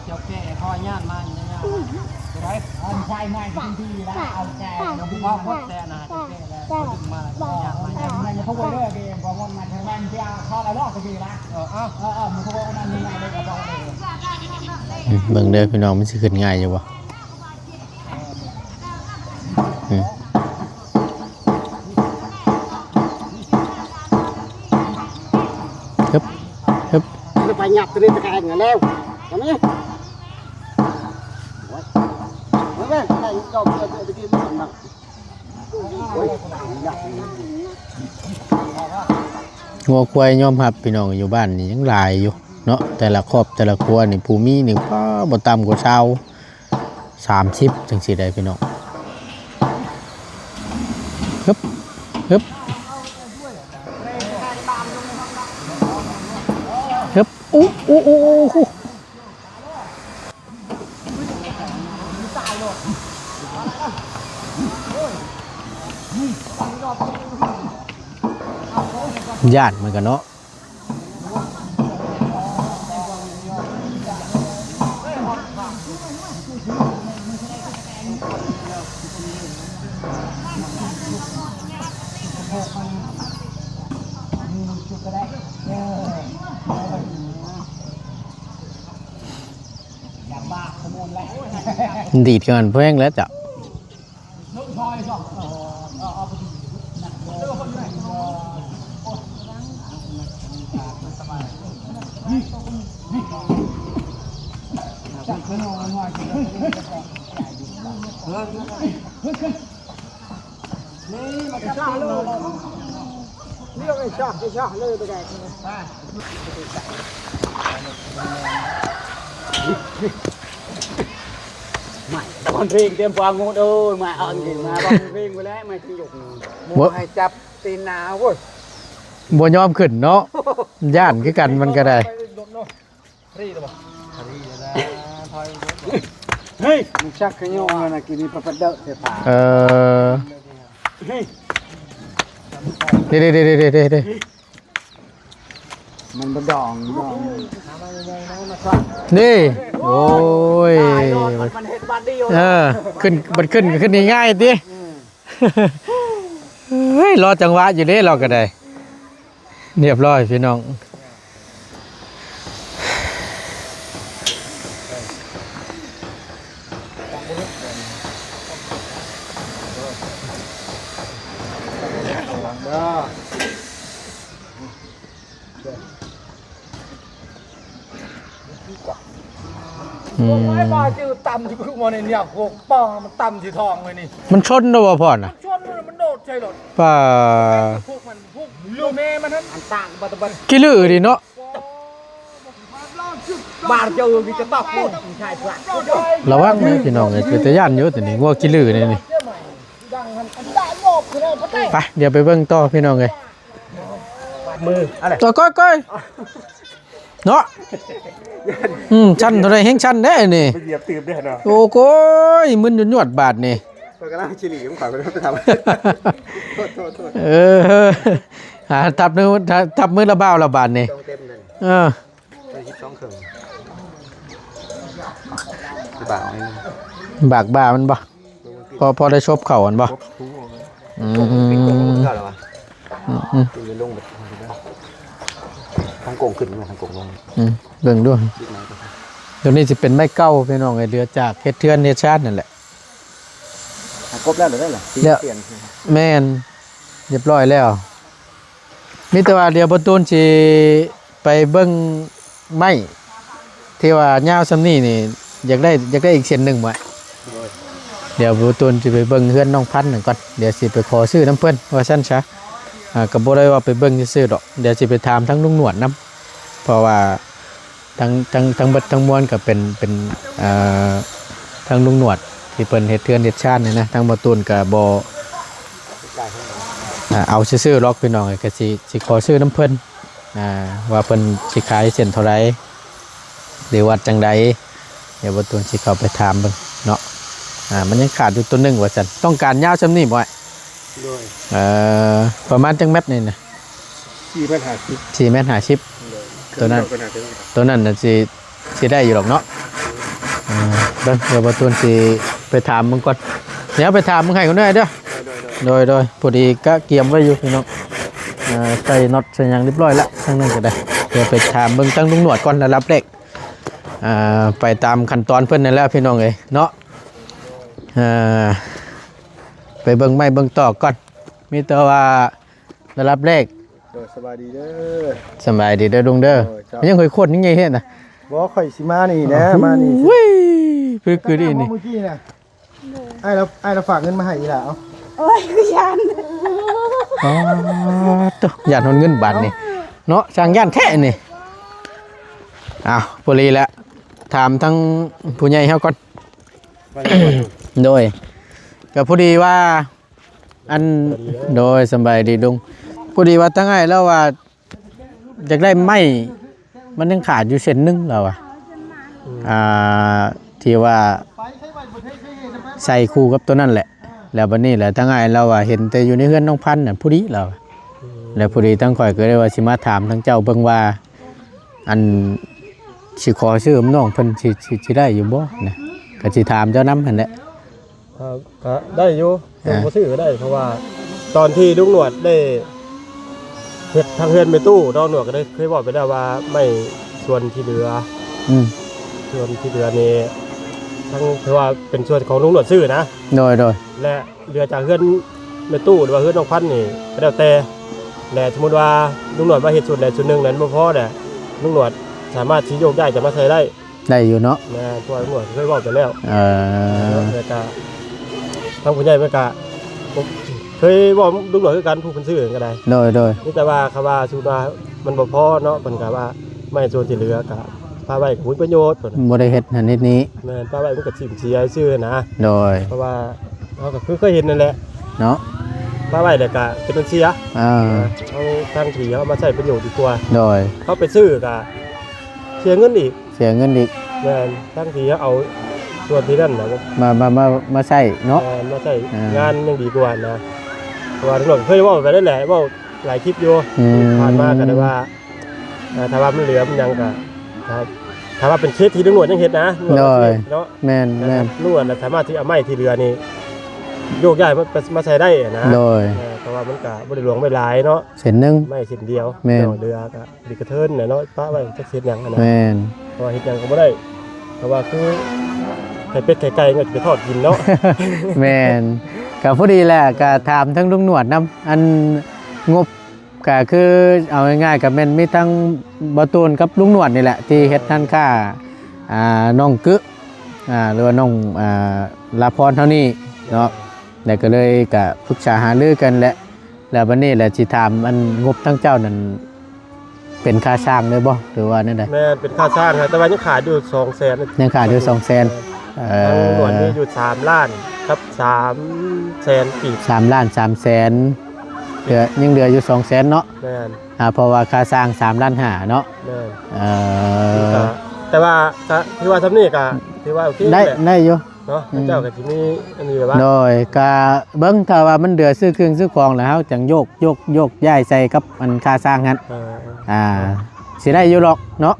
ເຈົ້າແກ່ຂໍຍານມາ ເອົາໃສ່ໃໝ່ທັນທີລະ ເອົາແກ່ ເຈົ້າບໍ່ພອດແຕ່ນະ ເຈົ້າແກ່ລະ ເຈົ້າດຶງມາລະ ຍານມາ ຍານມາ ເອີ ເອົາ ເອີ ເອີ ມັນເຂົາເວົ້ານັ້ນ ມັນແມ່ນເຈົ້າເຂົາລະເນາະ ຕະກີ້ລະ ເອີ ເອົາ ເອີ ເອີ ມັນເຂົາເວົ້ານັ້ນ ມັນແມ່ນເລີຍ ເອົາ ເອີ ອືມ ເບິ່ງເດີພີ່ນ້ອງ ມັນຊິຂຶ້ນງ່າຍຢູ່ບໍ່? ອືມ ຮຶບ ຮຶບ ມັນໄປຫຍັບຕົວນີ້ຕະແຄງແລ້ວ ຕອນນີ້ ໂອ້ຍ ໂອ້ຍ ແມ່ນ ໄປເຈົ້າເທື່ອຕະກີ້ມັນໜັກ ໂອ້ຍ ຫຍັບ ງົວຄວາຍຍອມຮັບ ພີ່ນ້ອງ ຢູ່ບ້ານນີ້ຍັງຫຼາຍຢູ່ເນາະ ແຕ່ລະຄອບແຕ່ລະຄົວນີ້ ຜູ້ມີນີ້ ປ້າ ບໍ່ຕ່ຳກວ່າຊາວ ສາມສິບ ຈັ່ງຊີ້ໄດ໋ພີ່ນ້ອງ ຮຶບ ຮຶບ ຮຶບ ອຸ ອຸ ອຸ ອຸ ຢ້ານມັນກະເນາະ. ດີດກັນແພງແລ້ວເຈົ້າ. ມາຕອນເພງຕຽມຟັງໂຫດເອີຍ ມາເອົາເພງມາຕອນເພງໄປແລ້ວ ມາຊິຍົກ ບໍ່ໃຫ້ຈັບຕີນໜາເວີຍ ບໍ່ຍອມຂຶ້ນເນາະ ຢ້ານຄືກັນມັນກະໄດ້. ເຮີ້ຍ ມັນຊັກຂະຍອງແລ້ວນະ ກິນນີ້ປະປະເດີະໃສ່ປາກ ເອີ ເດ້ໆໆໆໆ ມັນບໍ່ດອງ ດອງ ນີ້ ໂອ້ຍ ຕາຍໂລດ ມັນເຮັດບາດດຽວ ເອີ ຂຶ້ນ ມັນຂຶ້ນ ຂຶ້ນງ່າຍໆຕິ ເຮີ້ຍ ລໍຈັງຫວະຢູ່ເດ້ ລາວກະໄດ້ ຮຽບຮ້ອຍພີ່ນ້ອງ. ອືມ ໂອ້ຍ ມາຈື່ຕຳທີ່ກູມານີ້ ໂອ້ ປ້າ ມັນຕຳທີ່ທ້ອງເລີຍນີ້ ມັນຊົນແລ້ວບໍ່ພໍ່ນະ? ມັນຊົນແລ້ວ ມັນໂດດໃສ່ລົດ ປ້າ ພວກມັນ ພວກລູກແມ່ມັນຫັ້ນ ອັນຕ່າງບັດ ບັດ ຂີ້ລື້ດີເນາະ ບາດເຈີມີຈະຕອກໂພດ ລະວັງເດີພີ່ນ້ອງເອີຍ ເປັນຕາຢ້ານຢູ່ ໂຕນີ້ງົວຂີ້ລື້ນີ້ ໄປ ດຽວໄປເບິ່ງຕໍ່ພີ່ນ້ອງເອີຍ ມື ອັນໃດ ໂຕ ກ້ອຍໆ ເນາະ ອືມ ຊັນເທົ່າໃດແຮງຊັນເດ້ນີ້ ໄປຢຽບຕື່ມເດ້ເນາະ ໂອ້ໂກຍ ມຶນຍວດໆບາດນີ້ ຂ້ອຍກຳລັງຊິຫຼີຂອງຂ້ອຍໄປທຳ ໂທດໆໆ ເອີ ຫາທັບມື ທັບມືລະບ່າວລະບາດນີ້ ເອີ ໄປສິບສອງເຄິ່ງ ບາກເອົາເອງ ບາກບ່າມັນບໍ່? ພໍ ພໍໄດ້ສົບເຂົ້າຫັ້ນບໍ່? ອືມ ອືມ ອືມ ທາງກົງຂຶ້ນ ທາງກົງລົງ ອືມ ເບິ່ງດູ ດຽວນີ້ຊິເປັນໄມ້ເກົ່າພີ່ນ້ອງເອີຍ ເຫຼືອຈາກເຮັດເຮືອນເຮັດຊານນັ້ນແຫຼະ ຄົບແລ້ວເດີລະ ແມ່ນ ຮຽບຮ້ອຍແລ້ວ. ມີແຕ່ວ່າດຽວບ່າວຕູນຊິໄປເບິ່ງໄມ້ທີ່ວ່າຍາວຊ່ຳນີ້ນີ້ ຢາກໄດ້ ຢາກໄດ້ອີກເສັ້ນໜຶ່ງບໍ່? ໂດຍ ດຽວບ່າວຕູນຊິໄປເບິ່ງເຮືອນນ້ອງພັນນັ້ນກ່ອນ ດຽວຊິໄປຂໍຊື້ນຳເພິ່ນວ່າຊັ້ນຊະ. ອ່າ ກໍບໍ່ໄດ້ວ່າໄປເບິ່ງຊື່ໆດອກ ດຽວຊິໄປຖາມທາງລຸງໜວດນຳ ເພາະວ່າທັງ ທັງ ທັງເບິດທັງມວນກໍເປັນ ເປັນ ເອີ ທາງລຸງໜວດທີ່ເພິ່ນເຮັດເຮືອນເຮັດຊານນີ້ນະ ທາງບໍ່ຕູນກໍບໍ່ ອ່າ ເອົາຊື່ໆດອກພີ່ນ້ອງເອີຍ ກໍຊິ ຊິຂໍຊື້ນຳເພິ່ນ ອ່າ ວ່າເພິ່ນຊິຂາຍເສັ້ນເທົ່າໃດ ຫຼືວ່າຈັ່ງໃດ ດຽວບໍ່ຕູນຊິເຂົ້າໄປຖາມເບິ່ງເນາະ ອ່າ ມັນຍັງຂາດຢູ່ຕົວໜຶ່ງວ່າຊັ້ນ ຕ້ອງການຍາວສ່ຳນີ້ບໍ່ອ້າຍ? ໂດຍ ເອີ ປະມານຈັກແມັດນີ້ນະ? ສີ່ແມັດຫ້າສິບ ສີ່ແມັດຫ້າສິບ ໂດຍ ຕົວນັ້ນ ຕົວນັ້ນນະຊິ ຊິໄດ້ຢູ່ດອກເນາະ ເອີ ເບິ່ງ ດຽວບໍ່ຕູນຊິໄປຖາມເບິ່ງກ່ອນ ດຽວໄປຖາມເບິ່ງໃຫ້ກ່ອນເດີ ໂດຍ ໂດຍ ໂດຍ ພໍດີກະກຽມໄວ້ຢູ່ພີ່ນ້ອງ ເອີ ໃສ່ນັອດໃສ່ຫຍັງຮຽບຮ້ອຍລະ ທາງນັ້ນກໍໄດ້ ດຽວໄປຖາມເບິ່ງທາງລຸງໜວດກ່ອນລະດັບແລກ ອ່າ ໄປຕາມຂັ້ນຕອນເພິ່ນນັ້ນແຫຼະພີ່ນ້ອງເອີຍເນາະ ອ່າ ໄປເບິ່ງໄມ້ເບິ່ງຕອກກ່ອນ ມີແຕ່ວ່າລະດັບແລກ ໂດຍ ສະບາຍດີເດີ ສະບາຍດີເດີລຸງເດີ ໂດຍ ເຈົ້າ ຍັງຄ່ອຍຂວດຍັງໃຫຍ່ເຮັດນະ ບໍ່ ຂ້ອຍຊິມານີ້ແຫຼະ ມານີ້ ໂອ້ຍ ຄື ຄືດີນີ້ ເມື່ອກີ້ນະ ໂດຍ ອ້າຍລາວ ອ້າຍລາວຝາກເງິນມາໃຫ້ອີ່ຫຼ້າ ເອົາ ໂອ້ຍ ຄືຢ້ານ ອໍ ໂຕ ຢ້ານຮອດເງິນບາດນີ້ເນາະ ຊ່າງຢ້ານແທ້ນີ້ ອ້າວ ພໍດີລະ ຖາມທາງຜູ້ໃຫຍ່ເຮົາກ່ອນ ໂດຍ ກໍພໍດີວ່າ ອັນ ໂດຍ ສະບາຍດີລຸງ ພໍດີວ່າທາງອ້າຍລາວວ່າ ຢາກໄດ້ໄມ້ ມັນຍັງຂາດຢູ່ເສັ້ນໜຶ່ງລາວວ່າ ອືມ ອ່າ ທີ່ວ່າໃສ່ຄູ່ກັບຕົວນັ້ນແຫຼະ ແລ້ວບັດນີ້ແຫຼະ ທາງອ້າຍລາວວ່າເຫັນແຕ່ຢູ່ໃນເຮືອນນ້ອງພັນນັ້ນ ພໍດີລາວ ອືມ ແລ້ວພໍດີທາງຂ້ອຍກໍເລີຍວ່າຊິມາຖາມທາງເຈົ້າເບິ່ງວ່າ ອັນ ຊິຂໍຊື້ນຳນ້ອງເພິ່ນ ຊິ ຊິ ຊິໄດ້ຢູ່ບໍ່ນະ ກໍຊິຖາມເຈົ້ານຳຫັ້ນແຫຼະ. ອ່າ ກໍໄດ້ຢູ່ ອ່າ ບໍ່ຊື້ກໍໄດ້ ເພາະວ່າຕອນທີ່ລຸງໜວດໄດ້ເຮັດທາງເຮືອນແມ່ຕູ້ ນ້ອງໜວດກໍໄດ້ເຄີຍເວົ້າໄປແລ້ວວ່າ ໄມ້ສ່ວນທີ່ເຫຼືອ ອືມ ສ່ວນທີ່ເຫຼືອນີ້ ທັງ ຖືວ່າເປັນສ່ວນຂອງລຸງໜວດຊື້ນະ ໂດຍ ໂດຍ ແລະ ເຫຼືອຈາກເຮືອນແມ່ຕູ້ ຫຼືວ່າເຮືອນນ້ອງພັນນີ້ກໍແລ້ວແຕ່ ແລະ ສົມມຸດວ່າລຸງໜວດມາເຮັດສ່ວນໃດສ່ວນໜຶ່ງນັ້ນບໍ່ພໍແຫຼະ ລຸງໜວດສາມາດຊິໂຍກຍ້າຍຈາກມາໃສ່ໄດ້. ໄດ້ຢູ່ເນາະ ແມ່ນ ເພາະວ່າລຸງໜວດເຄີຍເວົ້າໄປແລ້ວ ເອີ ແລ້ວກໍທາງຜູ້ໃຫຍ່ເພິ່ນກໍເຄີຍເວົ້າລຸງໜວດຄືກັນ ຜູ້ເພິ່ນຊື້ກໍໄດ້ ໂດຍ ໂດຍ ມີແຕ່ວ່າຄຳວ່າສົມມຸດວ່າມັນບໍ່ພໍເນາະ ເພິ່ນກໍວ່າໄມ້ສ່ວນທີ່ເຫຼືອກໍປະໄວ້ກໍບໍ່ມີປະໂຫຍດ ເພິ່ນ ບໍ່ໄດ້ເຮັດຫັ້ນເຮັດນີ້ ແມ່ນ ປະໄວ້ມັນກໍຖິ້ມເສຍຊື່ນະ ໂດຍ ເພາະວ່າເຮົາກໍຄືເຄີຍເຫັນນັ້ນແຫຼະເນາະ ປະໄວ້ແລ້ວກໍເປັນອັນເສຍ ເອີ ເຮົາທາງທີ່ເຮົາມາໃຊ້ປະໂຫຍດດີກວ່າ ໂດຍ ເຮົາໄປຊື້ກໍເສຍເງິນອີກ ເສຍເງິນອີກ ແມ່ນ ທັງທີ່ເຮົາເອົາສ່ວນທີ່ນັ້ນນະ ມາ ມາ ມາ ມາໃຊ້ເນາະ ແມ່ນ ມາໃຊ້ ອ່າ ງານຍັງດີກວ່ານະ ເພາະວ່າທາງນອກເຄີຍເວົ້າໄປແລ້ວແຫຼະ ເວົ້າຫຼາຍຄລິບຢູ່ ອືມ ທີ່ຜ່ານມາກໍໄດ້ວ່າ ເອີ ຖ້າວ່າມັນເຫຼືອມັນຫຍັງກໍ ຖ້າ ຖ້າວ່າເປັນເຂດທີ່ຕຳຫຼວດຍັງເຮັດນະ ໂດຍ ເນາະ ແມ່ນ ແມ່ນ ຕຳຫຼວດນະສາມາດທີ່ເອົາໄມ້ທີ່ເຫຼືອນີ້ໂຍກຍ້າຍມາ ມາໃສ່ໄດ້ນະ ໂດຍ ເອີ ເພາະວ່າມັນກໍບໍ່ໄດ້ຫຼວງໄປຫຼາຍເນາະ ເສັ້ນໜຶ່ງ ໄມ້ເສັ້ນດຽວ ແມ່ນ ເຫຼືອກໍ ດີກະເທີນແຫຼະເນາະ ປະໄວ້ຈັກເຮັດຫຍັງຫັ້ນນະ ແມ່ນ ເພາະວ່າເຮັດຫຍັງກໍບໍ່ໄດ້ ເພາະວ່າຄືໄຂ່ເປັດໄຂ່ໄກ່ກໍຈະໄປທອດກິນເນາະ ແມ່ນ ກໍພໍດີແຫຼະ ກໍຖາມເຖິງລຸງໜວດນຳ ອັນງົບກໍຄືເອົາງ່າຍໆ ກໍແມ່ນມີທັງບ່າວຕູນກັບລຸງໜວດນີ້ແຫຼະ ທີ່ເຮັດຮ້ານຄ້າ ອ່າ ນ້ອງກຶ ອ່າ ຫຼືວ່ານ້ອງ ອ່າ ລາພອນເຮົານີ້ເນາະ ແລ້ວກໍເລີຍກໍປຶກສາຫາລືກັນແຫຼະ ແລ້ວບັດນີ້ແຫຼະຊິຖາມ ອັນງົບທາງເຈົ້ານັ້ນ ເປັນຄ່າສ້າງເລີຍບໍ່ ຫຼືວ່າແນວໃດ? ແມ່ນ ເປັນຄ່າສ້າງ ແຕ່ວ່າຍັງຂາດຢູ່ສອງແສນ ຍັງຂາດຢູ່ສອງແສນ ເອີ ທັງໝົດມີຢູ່ສາມລ້ານກັບສາມແສນກີບ ສາມລ້ານສາມແສນ ເຫຼືອ ຍັງເຫຼືອຢູ່ສອງແສນເນາະ ແມ່ນ ອ່າ ເພາະວ່າຄ່າສ້າງສາມລ້ານຫ້າເນາະ ແມ່ນ ເອີ ກໍ ແຕ່ວ່າກໍຖືວ່າສ່ຳນີ້ກໍຖືວ່າໂອເຄ ໄດ້ ໄດ້ຢູ່ ເນາະ ອືມ ເຈົ້າກໍຊິມີອັນນີ້ແບບວ່າ ໂດຍ ກະເບິ່ງ ຖ້າວ່າມັນເຫຼືອຊື້ເຄື່ອງຊື້ຂອງແລ້ວ ເຮົາຈັ່ງໂຍກ ໂຍກ ໂຍກຍ້າຍໃສ່ກັບອັນຄ່າສ້າງຫັ້ນ ເອີ ອ່າ ຊິໄດ້ຢູ່ດອກເນາະ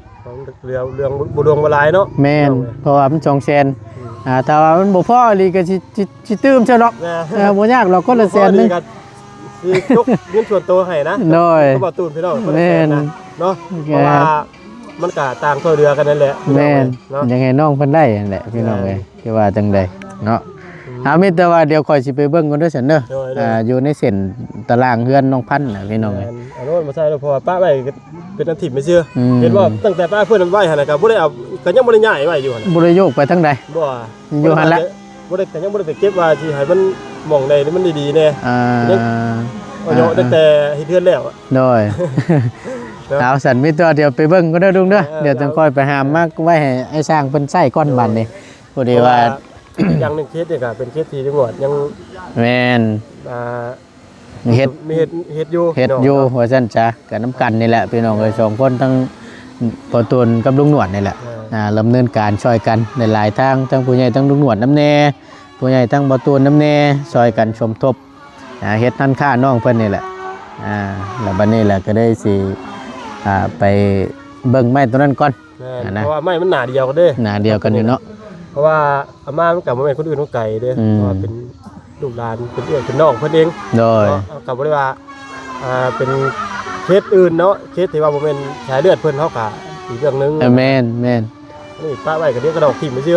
ເຫຼືອ ເຫຼືອບໍ່ຫຼວງບໍ່ຫຼາຍເນາະ ແມ່ນ ເພາະວ່າມັນສອງແສນ ອືມ ອ່າ ຖ້າວ່າມັນບໍ່ພໍອີ່ຫຼີກໍຊິ ຊິ ຊິຕື່ມຊະດອກ ແມ່ນ ເອີ ບໍ່ຍາກດອກ ຄົນລະແສນໜຶ່ງ ບໍ່ພໍອີ່ຫຼີກໍຊິຕົກເງິນສ່ວນໂຕໃຫ້ນະ ໂດຍ ກໍບໍ່ຕູນພີ່ນ້ອງ ແມ່ນ ເນາະ ເພາະວ່າ ມັນກະຕ່າງຊ່ວຍເຫຼືອກັນນັ້ນແຫຼະ ແມ່ນ ເນາະ ຢາກໃຫ້ນ້ອງເພິ່ນໄດ້ຫັ້ນແຫຼະພີ່ນ້ອງເອີຍ ແມ່ນ ຊິວ່າຈັ່ງໃດເນາະ ອືມ ເອົາ ມີແຕ່ວ່າດຽວຂ້ອຍຊິໄປເບິ່ງກ່ອນເດີຊັ້ນເດີ ໂດຍ ໂດຍ ອ່າ ຢູ່ໃນເສັ້ນຕາລາງເຮືອນນ້ອງພັນນະພີ່ນ້ອງເອີຍ ແມ່ນ ເອົາໂລດມາໃສ່ໂລດ ເພາະວ່າປະໄວ້ກໍເປັນອັນຖິ້ມໄປຊື່ ອືມ ເຫັນບໍ່ ຕັ້ງແຕ່ປະເພິ່ນໄວ້ຫັ້ນນະ ກໍບໍ່ໄດ້ເອົາ ກໍຍັງບໍ່ໄດ້ຍ້າຍໄວ້ຢູ່ຫັ້ນນະ ບໍ່ໄດ້ໂຍກໄປທາງໃດ ບໍ່ ຢູ່ຫັ້ນແຫຼະ ບໍ່ໄດ້ ກໍຍັງບໍ່ໄດ້ໄປເກັບວ່າຊິໃຫ້ມັນ ໝ່ອງໃດມັນດີໆແດ່ ອ່າ ຍັງ ເອົາເນາະ ອ່າ ຕັ້ງແຕ່ເຮັດເຮືອນແລ້ວ ໂດຍ ເນາະ ເອົາ ຊັ້ນມີແຕ່ວ່າດຽວໄປເບິ່ງກ່ອນເດີລຸງເດີ ເອີ ດຽວຈັ່ງຄ່ອຍໄປຫາມາໄວ້ໃຫ້ອ້າຍຊ່າງເພິ່ນໃຊ້ກ່ອນ ໂດຍ ບັດນີ້ ພໍດີວ່າ ເພາະວ່າ ຢ່າງໜຶ່ງເຂດນີ້ກໍເປັນເຂດທີ່ຕຳຫຼວດຍັງ ແມ່ນ ອ່າ ເຮັດ ມີເຮັດ ເຮັດຢູ່ ເຮັດຢູ່ ເນາະ ວ່າຊັ້ນຊະ ກໍນຳກັນນີ້ແຫຼະພີ່ນ້ອງເອີຍ ສອງຄົນ ທັງພໍ່ຕູນກັບລຸງໜວດນີ້ແຫຼະ ອ່າ ດຳເນີນການຊ່ອຍກັນຫຼາຍໆທາງ ທັງຜູ້ໃຫຍ່ທັງລຸງໜວດນຳແດ່ ຜູ້ໃຫຍ່ທັງພໍ່ຕູນນຳແດ່ ຊ່ອຍກັນສົມທົບ ອ່າ ເຮັດຮ້ານຄ້ານ້ອງເພິ່ນນີ້ແຫຼະ ອ່າ ແລ້ວບັດນີ້ແຫຼະກໍໄດ້ຊິ ອ່າ ໄປເບິ່ງໄມ້ຕົວນັ້ນກ່ອນ ແມ່ນ ຫັ້ນນະ ເພາະວ່າໄມ້ມັນໜ້າດຽວກັນເດ້ ໜ້າດຽວກັນຢູ່ເນາະ ເພາະວ່າອາມ່າມັນກໍບໍ່ແມ່ນຄົນອື່ນຄົນໄກເດ້ ອືມ ເພາະວ່າເປັນລູກຫຼານ ເປັນເອື້ອຍເປັນນ້ອງເພິ່ນເອງ ໂດຍ ເນາະ ເຮົາກໍບໍ່ໄດ້ວ່າ ອ່າ ເປັນເຂດອື່ນເນາະ ເຂດທີ່ວ່າບໍ່ແມ່ນສາຍເລືອດເພິ່ນ ເຮົາກໍອີກເລື່ອງໜຶ່ງ ເອີ ແມ່ນໆ ນີ້ປະໄວ້ກໍດຽວກະດອກຖິ້ມໄປຊື່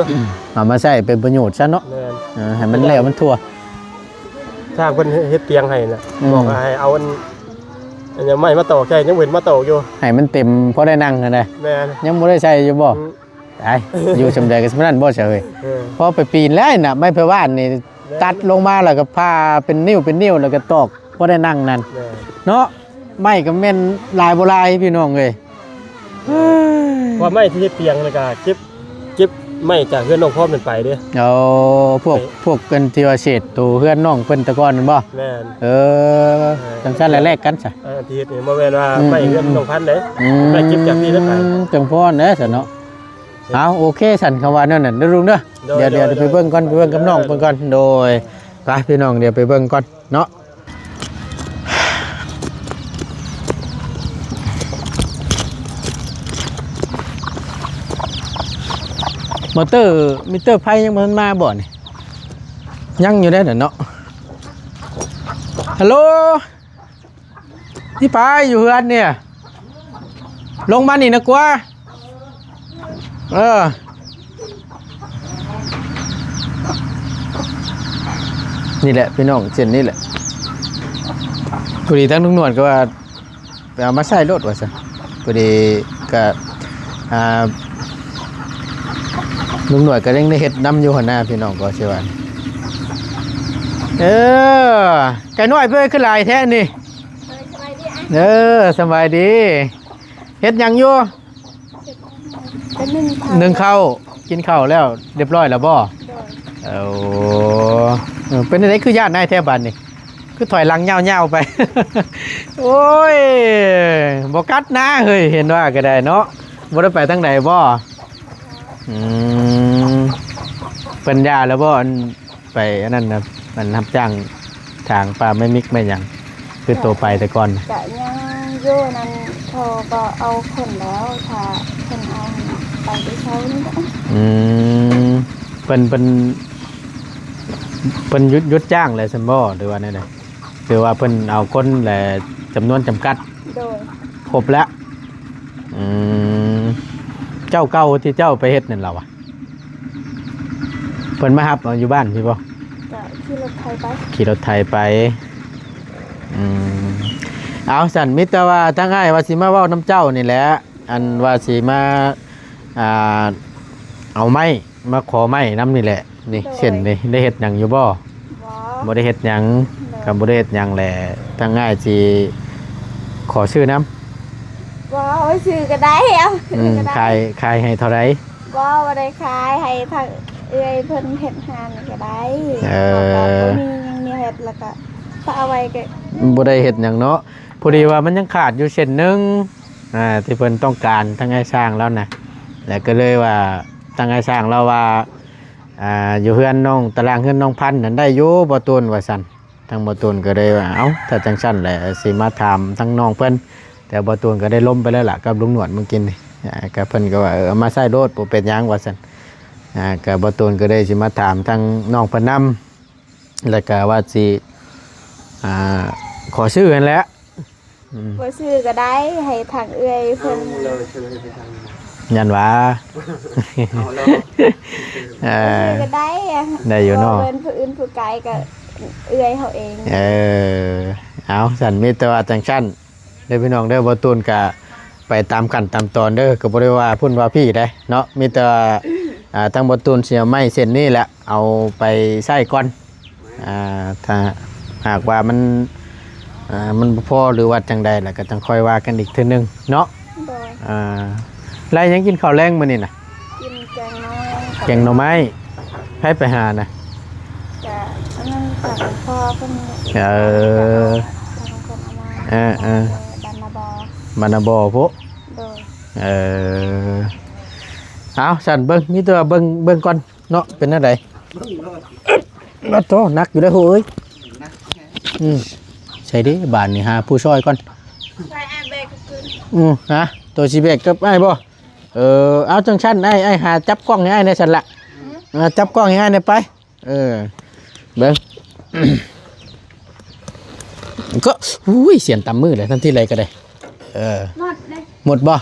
ເອົາມາໃຊ້ເປັນປະໂຫຍດຊະເນາະ ແມ່ນ ເອີ ໃຫ້ມັນແລ້ວມັນທົ່ວ ຊ່າງເພິ່ນເຮັດຕຽງໃຫ້ນະ ອືມ ບອກໃຫ້ເອົາອັນ ອັນຫຍັງໄມ້ມາຕອກໃສ່ ຍັງບໍ່ເຫັນມາຕອກຢູ່ ໃຫ້ມັນເຕັມພໍໄດ້ນັ່ງຫັ້ນນະ ແມ່ນ ຍັງບໍ່ໄດ້ໃສ່ຢູ່ບໍ່? ອືມ ຕາຍ ຢູ່ສ່ຳໃດກໍສ່ຳນັ້ນບໍ່ຊະເອີຍ ເອີ ພໍໄປປີນແລ້ວນະ ໄມ້ໄຜ່ຫວ່ານນີ້ ແມ່ນ ຕັດລົງມາແລ້ວກໍຜ່າເປັນນິ້ວເປັນນິ້ວ ແລ້ວກໍຕອກພໍໄດ້ນັ່ງນັ້ນ ແມ່ນ ເນາະ ໄມ້ກໍແມ່ນຫຼາຍບໍ່ຫຼາຍພີ່ນ້ອງເອີຍ ເອີ ວ່າໄມ້ທີ່ເຮັດຕຽງນີ້ກໍເກັບ ເກັບໄມ້ຈາກເຮືອນນ້ອງພອນເພິ່ນໄປເດ້ ເອົາ ພວກ ໄປ ພວກອັນທີ່ວ່າເສດໂຕເຮືອນນ້ອງເພິ່ນແຕ່ກ່ອນແມ່ນບໍ່? ແມ່ນ ເອີ ເອີ ຈັ່ງຊັ້ນແຫຼະແລກກັນຊະ ເອີ ທີ່ເຮັດນີ້ບໍ່ແມ່ນວ່າ ອືມ ໄມ້ເຮືອນນ້ອງພັນເດ້ ອືມ ໄມ້ເກັບຈາກທີ່ນັ້ນໄປ ຈັ່ງພໍແຫຼະຊະເນາະ ເອົາ ໂອເຄຊັ້ນ ຄຳວ່າແນວນັ້ນເດີລຸງເດີ ໂດຍ ດຽວ ດຽວ ໂດຍ ໄປເບິ່ງກ່ອນ ໄປເບິ່ງກັບນ້ອງເພິ່ນກ່ອນ ໂດຍ ໄປພີ່ນ້ອງ ດຽວໄປເບິ່ງກ່ອນເນາະ ມໍເຕີ ມິເຕີໄຟຍັງບໍ່ທັນມາບໍ່ນີ້? ຍັງຢູ່ເດ້ເນາະ ຮັລໂຫຼ ທີ່ໄປຢູ່ເຮືອນນີ້ ລົງມານີ້ນະກວ່າ ເອີ ນີ້ແຫຼະພີ່ນ້ອງ ເສັ້ນນີ້ແຫຼະ ພໍດີທາງລຸງໜວດກໍວ່າ ໄປເອົາມາໃສ່ໂລດວ່າຊັ້ນ ພໍດີກະ ອ່າ ລຸງໜວດກໍຍັງໄດ້ເຮັດນຳຢູ່ຫັ້ນນະ ພີ່ນ້ອງກໍຊິວ່າ ເອີ ໄກ່ນ້ອຍເພິ່ນຄືຫຼາຍແທ້ນີ້ ເອີ ສະບາຍດີ ເອີ ສະບາຍດີ ເຮັດຫຍັງຢູ່? ໜຶ້ງເຂົ້າ ກິນເຂົ້າແລ້ວ ຮຽບຮ້ອຍແລ້ວບໍ່? ໂດຍ ເອົາ ເປັນຈັ່ງໃດຄືຢ້ານອ້າຍແທ້ບາດນີ້ ຄືຖອຍຫຼັງຍາວໆໄປ ໂອ້ຍ ບໍ່ກັດນາເຮີ້ຍ ເຫັນວ່າກໍໄດ້ເນາະ ບໍ່ໄດ້ໄປທາງໃດບໍ່? ອືມ ເພິ່ນຢ່າແລ້ວບໍ່? ອັນ ໄປອັນນັ້ນນະ ອັນຮັບຈ້າງຖາງປ່າໄມ້ມິກໄມ້ຫຍັງ ຄືໂຕໄປແຕ່ກ່ອນນະ ກະຍັງຢູ່ນັ້ນ ພໍ່ກໍເອົາຄົນແລ້ວ ຖ້າເພິ່ນເອົາໄປແຕ່ເຊົ້ານີ້ ອືມ ເພິ່ນ ເພິ່ນ ເພິ່ນຢຸດ ຢຸດຈ້າງແລ້ວຊັ້ນບໍ່ ຫຼືວ່າແນວໃດ? ຄືວ່າເພິ່ນເອົາຄົນແລະຈຳນວນຈຳກັດ ໂດຍ ຄົບແລ້ວ ອືມ ເຈົ້າເກົ່າທີ່ເຈົ້າໄປເຮັດນັ້ນລະຫວາ? ເພິ່ນມາຮັບເອົາຢູ່ບ້ານພີ້ບໍ່? ກະຂີ່ລົດໄຖໄປ ຂີ່ລົດໄຖໄປ ອືມ ເອົາ ຊັ້ນມີແຕ່ວ່າທາງອ້າຍວ່າຊິມາເວົ້ານຳເຈົ້ານີ້ແຫຼະ ອັນວ່າຊິມາ ອ່າ ເອົາໄມ້ ມາຂໍໄມ້ນຳນີ້ແຫຼະ ນີ້ ໂດຍ ເສັ້ນນີ້ ໄດ້ເຮັດຫຍັງຢູ່ບໍ່? ບໍ່ ບໍ່ໄດ້ເຮັດຫຍັງ ໂດຍ ຄັນບໍ່ໄດ້ເຮັດຫຍັງແຫຼະ ທາງອ້າຍຊິຂໍຊື້ນຳ ບໍ່ ເອົາໄປຊື້ກໍໄດ້ ເອົາ ອືມ ກໍໄດ້ ຂາຍ ຂາຍໃຫ້ເທົ່າໃດ? ບໍ່ ບໍ່ໄດ້ຂາຍ ໃຫ້ທາງເອື້ອຍເພິ່ນເຮັດຮ້ານກໍໄດ້ ເອີ ເຮົາກໍບໍ່ມີຫຍັງແນວເຮັດ ແລ້ວກໍຝາກເອົາໄວ້ກໍ ບໍ່ໄດ້ເຮັດຫຍັງເນາະ ພໍດີວ່າມັນຍັງຂາດຢູ່ເສັ້ນໜຶ່ງ ອ່າ ທີ່ເພິ່ນຕ້ອງການທາງອ້າຍຊ່າງລາວນະ ແລ້ວກໍເລີຍວ່າທາງອ້າຍຊ່າງລາວວ່າ ອ່າ ຢູ່ເຮືອນນ້ອງ ຕາລາງເຮືອນນ້ອງພັນນັ້ນໄດ້ຢູ່ບໍ່ຕູນ ວ່າຊັ້ນ ທາງບໍ່ຕູນກໍເລີຍວ່າ ເອົ້າ ຖ້າຈັ່ງຊັ້ນແຫຼະ ຊິມາຖາມທາງນ້ອງເພິ່ນ ແຕ່ບໍ່ຕູນກໍໄດ້ລົມໄປແລ້ວລະກັບລຸງໜວດມື້ກີ້ນີ້ ອ່າ ກໍເພິ່ນກໍວ່າ ເອີ ເອົາມາໃຊ້ໂລດ ບໍ່ເປັນຫຍັງ ວ່າຊັ້ນ ອ່າ ກໍບໍ່ຕູນກໍເລີຍຊິມາຖາມທາງນ້ອງເພິ່ນນຳ ແລ້ວກໍວ່າຊິ ອ່າ ຂໍຊື້ຫັ້ນແຫຼະ ອືມ ບໍ່ຊື້ກໍໄດ້ ໃຫ້ທາງເອື້ອຍເພິ່ນ ເອົາເລີຍ ຊື້ໃຫ້ໄປທາງນັ້ນ ຢ້ານວ່າ ເອົາເລີຍ ເອີ ບໍ່ຊື້ກໍໄດ້ ໄດ້ຢູ່ເນາະ ເພິ່ນຜູ້ອື່ນຜູ້ໄກກໍເອື້ອຍເຮົາເອງ ເອີ ເອົາ ຊັ້ນມີແຕ່ວ່າຈັ່ງຊັ້ນເດີພີ່ນ້ອງເດີ ບໍ່ຕູນກະໄປຕາມຂັ້ນຕາມຕອນເດີ ກໍບໍ່ໄດ້ວ່າພຸ້ນວ່າພີ້ໃດເນາະ ມີແຕ່ວ່າ ອ່າ ທາງບໍ່ຕູນຊິເອົາໄມ້ເສັ້ນນີ້ແຫຼະ ເອົາໄປໃຊ້ກ່ອນ ໄມ້ ອ່າ ຖ້າຫາກວ່າມັນ ອ່າ ມັນບໍ່ພໍ ຫຼືວ່າຈັ່ງໃດ ແລ້ວກໍຈັ່ງຄ່ອຍວ່າກັນອີກເທື່ອໜຶ່ງເນາະ. ໂດຍ. ອ່າ ແລ້ວຫຍັງກິນເຂົ້າແລງມື້ນີ້ນະ? ກິນແກງໜໍ່ໄມ້. ແກງໜໍ່ໄມ້. ໃຜໄປຫານະ? ກະອັນນັ້ນ ກະພໍ່ເພິ່ນ. ເອີ ເອີ ເອີ ບ້ານນາບໍ່. ບ້ານນາບໍ່ພຸ້ນ. ໂດຍ. ເອີ ເອົາ ຊັ້ນເບິ່ງ ມີແຕ່ວ່າເບິ່ງ ເບິ່ງກ່ອນເນາະ ເປັນແນວໃດ. ເບິ່ງໂລດ. ໂອ້ໂຕ ໜັກຢູ່ເດ້ ໂຫເອີຍ. ໜັກແຮງ. ອືມ ໃສ່ເດ້ ບາດນີ້ຫາຜູ້ຊ່ອຍກ່ອນ. ໃສ່ອ້າຍແບກຂຶ້ນ. ອືມ ຮະ ໂຕຊິແບກກັບອ້າຍບໍ່? ເອີ ເອົາ ຈັ່ງຊັ້ນ ອ້າຍ ອ້າຍຫາຈັບກ້ອງໃຫ້ອ້າຍແດ່ຊັ້ນລະ. ເອີ ຈັບກ້ອງໃຫ້ອ້າຍແດ່ໄປ. ເອີ ເບິ່ງ ກໍ ອຸ້ຍ ສຽນຕຳມືແຫຼະ ທັງທີ່ໃດກໍໄດ້. ເອີ ໝົດເດ້ ໝົດບໍ່?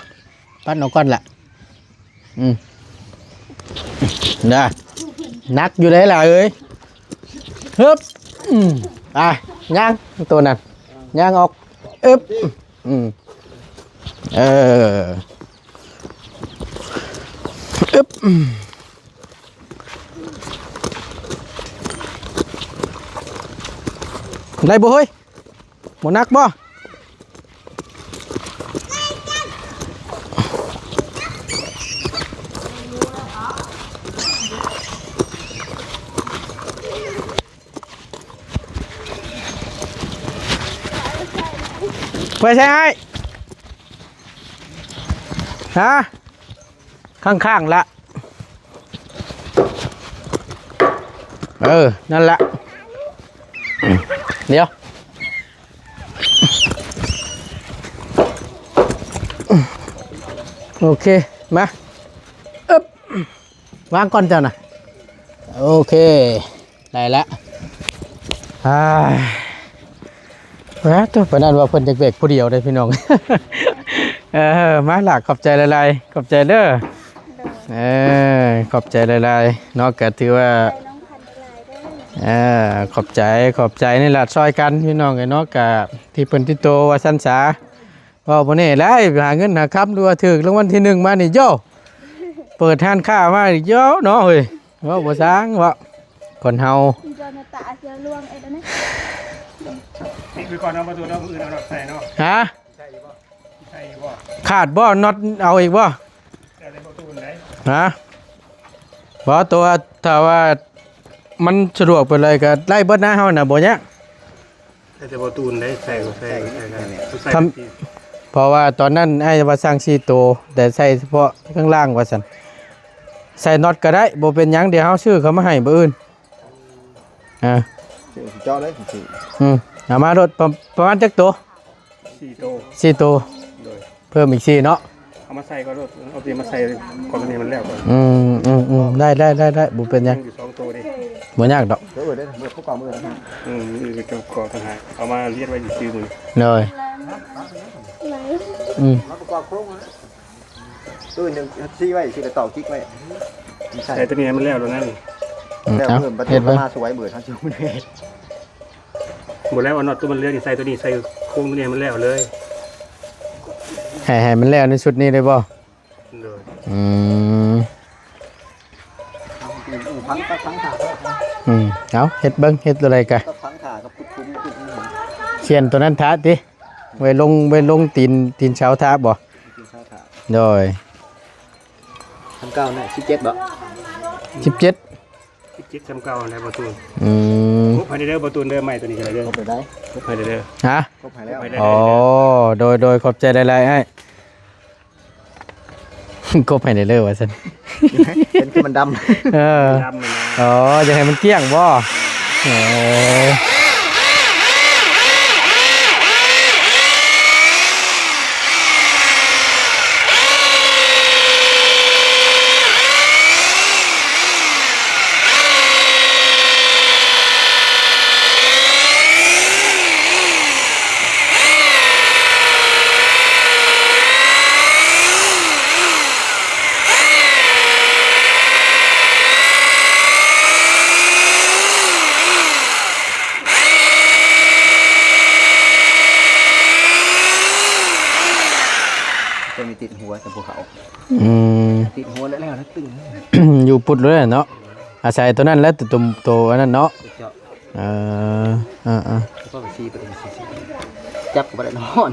ປັດອອກກ່ອນລະ. ອືມ ນະ ໜັກຢູ່ເດ້ລະເອີຍ. ຮຶບ ອືມ ໄປ ຍ່າງ ໂຕນັ້ນ ຍ່າງອອກ. ອຶບ ອືມ ເອີ ອຶບ ໄດ້ບໍ່ເຮີ້ຍ? ບໍ່ໜັກບໍ່? ໄປໃສອ້າຍ? ຮະ? ຂ້າງໆລະ. ເອີ ນັ້ນລະ. ດຽວ ໂອເຄ ມາ ອຶບ ວາງກ່ອນເຈົ້ານະ. ໂອເຄ ໄດ້ລະ. ອາ ໂອ້ໂຕ ປານນັ້ນວ່າເພິ່ນຢາກແບກຜູ້ດຽວເດ້ພີ່ນ້ອງ. ເອີ ມາລະ ຂອບໃຈຫຼາຍໆ ຂອບໃຈເດີ. ໂດຍ. ເອີ ຂອບໃຈຫຼາຍໆເນາະ ກະຖືວ່າ ເອີ ຂອບໃຈ ຂອບໃຈ ນີ້ລະ ຊ່ອຍກັນພີ່ນ້ອງເອີຍເນາະ. ກະທີ່ເພິ່ນຕິດໂຕວ່າຊັ້ນສາ ເວົ້າບໍ່ແນ່ໄດ໋ ໄປຫາເງິນຫາຄຳ ຫຼືວ່າຖືກລາງວັນທີໜຶ່ງມານີ້ ໂຢ ເປີດຮ້ານຄ້າມານີ້ ໂຢເນາະເຮີ້ຍ. ເວົ້າບໍ່ຊ່າງເນາະ ຄົນເຮົາ ນີ້ຄືກ່ອນເນາະ ປະຕູເນາະ ມື້ອື່ນເອົານັອດໃສ່ເນາະ. ຮະ? ໃສ່ຢູ່ບໍ່? ຂາດບໍ່? ນັອດເອົາອີກບໍ່? ຮະ? ບໍ່ ໂຕ ຖ້າວ່າມັນສະດວກປານໃດກໍໄດ້ເບິດນະ ເຮົານະ ບໍ່ຍາກ. ໃສ່ແຕ່ບໍ່ຕູນໄດ້ ໃສ່ ໃສ່ ໃສ່ ໃສ່ ທຳ ເພາະວ່າຕອນນັ້ນອ້າຍວ່າສັ່ງສີ່ໂຕ ແຕ່ໃສ່ສະເພາະຂ້າງລ່າງວ່າຊັ້ນ. ໃສ່ນັອດກໍໄດ້ ບໍ່ເປັນຫຍັງ ດຽວເຮົາຊື້ເຂົ້າມາໃຫ້ມື້ອື່ນ. ອ່າ ເຈາະເລີຍ ອືມ ເອົາມາໂລດ ປະ ປະມານຈັກໂຕ? ສີ່ໂຕ ສີ່ໂຕ. ໂດຍ. ເພີ່ມອີກສີ່ເນາະ ເອົາມາໃສ່ກ່ອນໂລດ ເອົາຕົວນີ້ມາໃສ່ກ່ອນ ຕົວນີ້ມັນແລ້ວກ່ອນ. ອືມ ອືມ ອືມ ໄດ້ ໄດ້ ໄດ້ ໄດ້ ບໍ່ເປັນຫຍັງ ຍັງຢູ່ສອງໂຕເດ້ ບໍ່ຍາກດອກ. ເອີ ເອີ ເດີ ເດີ ເອົາມາລຽນໄວ້ຊື່ໆມື້. ໂດຍ. ອືມ ເອີ ໜຶ່ງ ຊີ້ໄວ້ ຊີ້ແລ້ວຕອກຈິກໄວ້ ໃສ່ຕົວນີ້ໃຫ້ມັນແລ້ວໂລດນັ້ນ. ອືມ ແລ້ວ ເອົາ ເພີ່ມປະຕູ ເຮັດເບິ່ງ ມາສວຍເບີດເຮົາຊິຮູ້ເດ້. ບໍ່ແລ້ວ ເອົານັອດຕົວມັນເຫຼືອນີ້ໃສ່ ຕົວນີ້ໃສ່ໂຄງຕົວນີ້ໃຫ້ມັນແລ້ວເລີຍ. ໃຫ້ ໃຫ້ມັນແລ້ວໃນຊຸດນີ້ເລີຍບໍ່? ໂດຍ. ອືມ ອືມ ເອົາ ເຮັດເບິ່ງ ເຮັດຕົວໃດກະ ຂຽນຕົວນັ້ນທາຕິ ໄວ້ລົງ ໄວ້ລົງຕີນ ຕີນເສົາທາບໍ? ຕີນເສົາທາ. ໂດຍ. ທຳເກົ່ານະ ສິບເຈັດບໍ? ສິບເຈັດ ສິບເຈັດ ຊຳເກົ່າແລ້ວບໍ່ຕູນ. ອືມ ຄົບໃຫ້ເດີ ບໍ່ຕູນເດີ ໄມ້ຕົວນີ້ກໍໄດ້ເດີ ຄົບໃຫ້ໄດ້ ຄົບໃຫ້ເດີ. ຮະ? ຄົບໃຫ້ແລ້ວ ຄົບໃຫ້ໄດ້. ອໍ ໂດຍ ໂດຍ ຂອບໃຈຫຼາຍໆ ອ້າຍ ຄົບໃຫ້ເດີວ່າຊັ້ນ. ເປັນຄືມັນດຳ ເອີ ດຳ. ອໍ ຢາກໃຫ້ມັນກ້ຽງບໍ? ອໍ. ຕົວນີ້ຕິດຫົວ ແຕ່ບໍ່ເຂົ້າ. ອືມ ຕິດຫົວແລ້ວ ແລ້ວຕຶງ ຢູ່ປຸດເລີຍເນາະ. ອາໄສຕົວນັ້ນແຫຼະ ຕົວ ຕົວ ຕົວອັນນັ້ນເນາະ. ເຈາະ ເອີ ເອີໆ ກໍໄປຊີ້ໄປຊີ້ ຈັບກໍບໍ່ໄດ້ນອນ.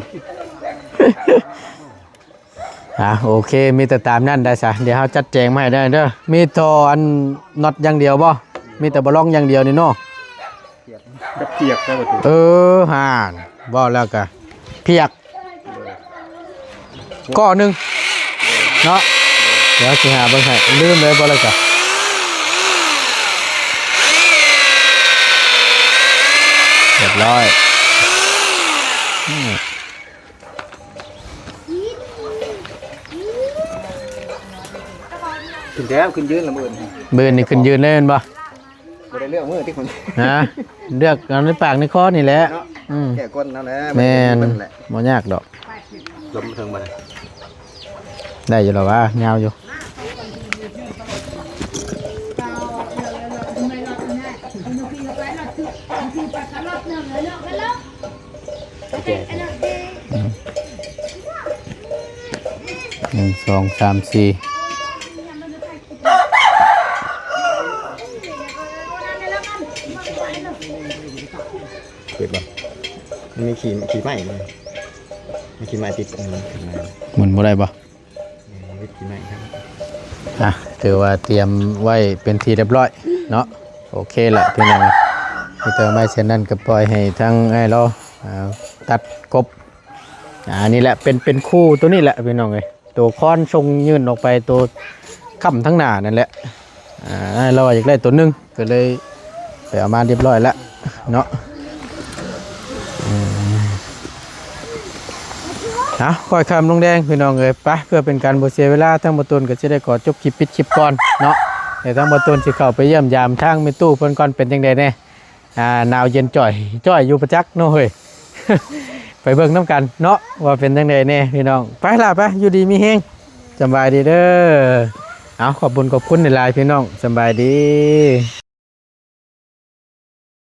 ອ່າ ໂອເຄ ມີແຕ່ຕາມນັ້ນໄດ້ຊະ. ດຽວເຮົາຈັດແຈງມາໃຫ້ໄດ້ເດີ. ມີທໍ່ອັນນັອດຢ່າງດຽວບໍ່? ມີແຕ່ບາລອງຢ່າງດຽວນີ້ເນາະ. ຈະປຽກໄດ້ປະຕູ. ເອີ ຫ່ານ ເວົ້າແລ້ວກະປຽກ. ເອີ ກໍໜຶ່ງເນາະ. ເອີ ດຽວຊິຫາເບິ່ງໃຫ້. ລືມເລີຍບໍ່ລະກະ. ຮຽບຮ້ອຍ. ອືມ ຂຶ້ນແລ້ວ ຂຶ້ນຢືນລະມື້ອື່ນ. ມື້ອື່ນນີ້ຂຶ້ນຢືນເລີຍແມ່ນບໍ່? ບໍ່ໄດ້ເລືອກມື້ຕິຄົນ. ຮະ? ເລືອກເອົາໃນປາກໃນຄໍນີ້ແຫຼະ. ເນາະ ອືມ ແກ້ກົ້ນເອົາແຫຼະ. ແມ່ນ ບໍ່ຍາກດອກ. ລົມເທິງບໍ່ໄດ້ ໄດ້ຢູ່ແລ້ວຫວາ ຍາວຢູ່. ອືມ ໜຶ່ງ ສອງ ສາມ ສີ່. ເປີດບໍ່? ມັນມີຂີ້ ຂີ້ໄມ້ນະ ມີຂີ້ໄມ້ຕິດອັນນັ້ນຂຶ້ນມາ. ໝູນບໍ່ໄດ້ບໍ່? ອືມ ມີຂີ້ໄມ້. ອ່ະ ຖືວ່າຕຽມໄວ້ເປັນທີ່ຮຽບຮ້ອຍເນາະ. ໂອເຄລະພີ່ນ້ອງ, ມີແຕ່ໄມ້ເຊັ່ນນັ້ນກໍປ່ອຍໃຫ້ທາງອ້າຍລາວ ອ່າ ຕັດກົບ. ອ່າ ນີ້ແຫຼະ ເປັນ ເປັນຄູ່ໂຕນີ້ແຫຼະພີ່ນ້ອງເອີຍ. ໂຕຄ້ອນສົ່ງຍື່ນອອກໄປ ໂຕຄ້ຳທາງໜ້ານັ້ນແຫຼະ. ອ່າ ລາວວ່າຢາກໄດ້ໂຕໜຶ່ງ ກໍເລີຍໄປເອົາມາຮຽບຮ້ອຍແລ້ວເນາະ. ເອີ ເອົາ ຄ່ອຍຄ່ຳລົງແດງພີ່ນ້ອງເອີຍ. ໄປ ເພື່ອເປັນການບໍ່ເສຍເວລາ ທາງບ່າວຕູນກໍຊິໄດ້ຂໍຈົບຄລິບ ປິດຄລິບກ່ອນເນາະ. ແລ້ວທາງບ່າວຕູນຊິເຂົ້າໄປຢ້ຽມຢາມທາງແມ່ຕູ້ເພິ່ນກ່ອນ ເປັນຈັ່ງໃດແດ່. ອ່າ ໜາວເຢັນຈ່ອຍ ຈ່ອຍຢູ່ປະຈັກເນາະເຮີ້ຍ. ໄປເບິ່ງນຳກັນເນາະ ວ່າເປັນຈັ່ງໃດແດ່ພີ່ນ້ອງ. ໄປລະ ໄປ ຢູ່ດີມີແຮງ ສະບາຍດີເດີ. ເອົາ ຂອບບຸນຂອບຄຸນຫຼາຍໆ ພີ່ນ້ອງ ສະບາຍດີ.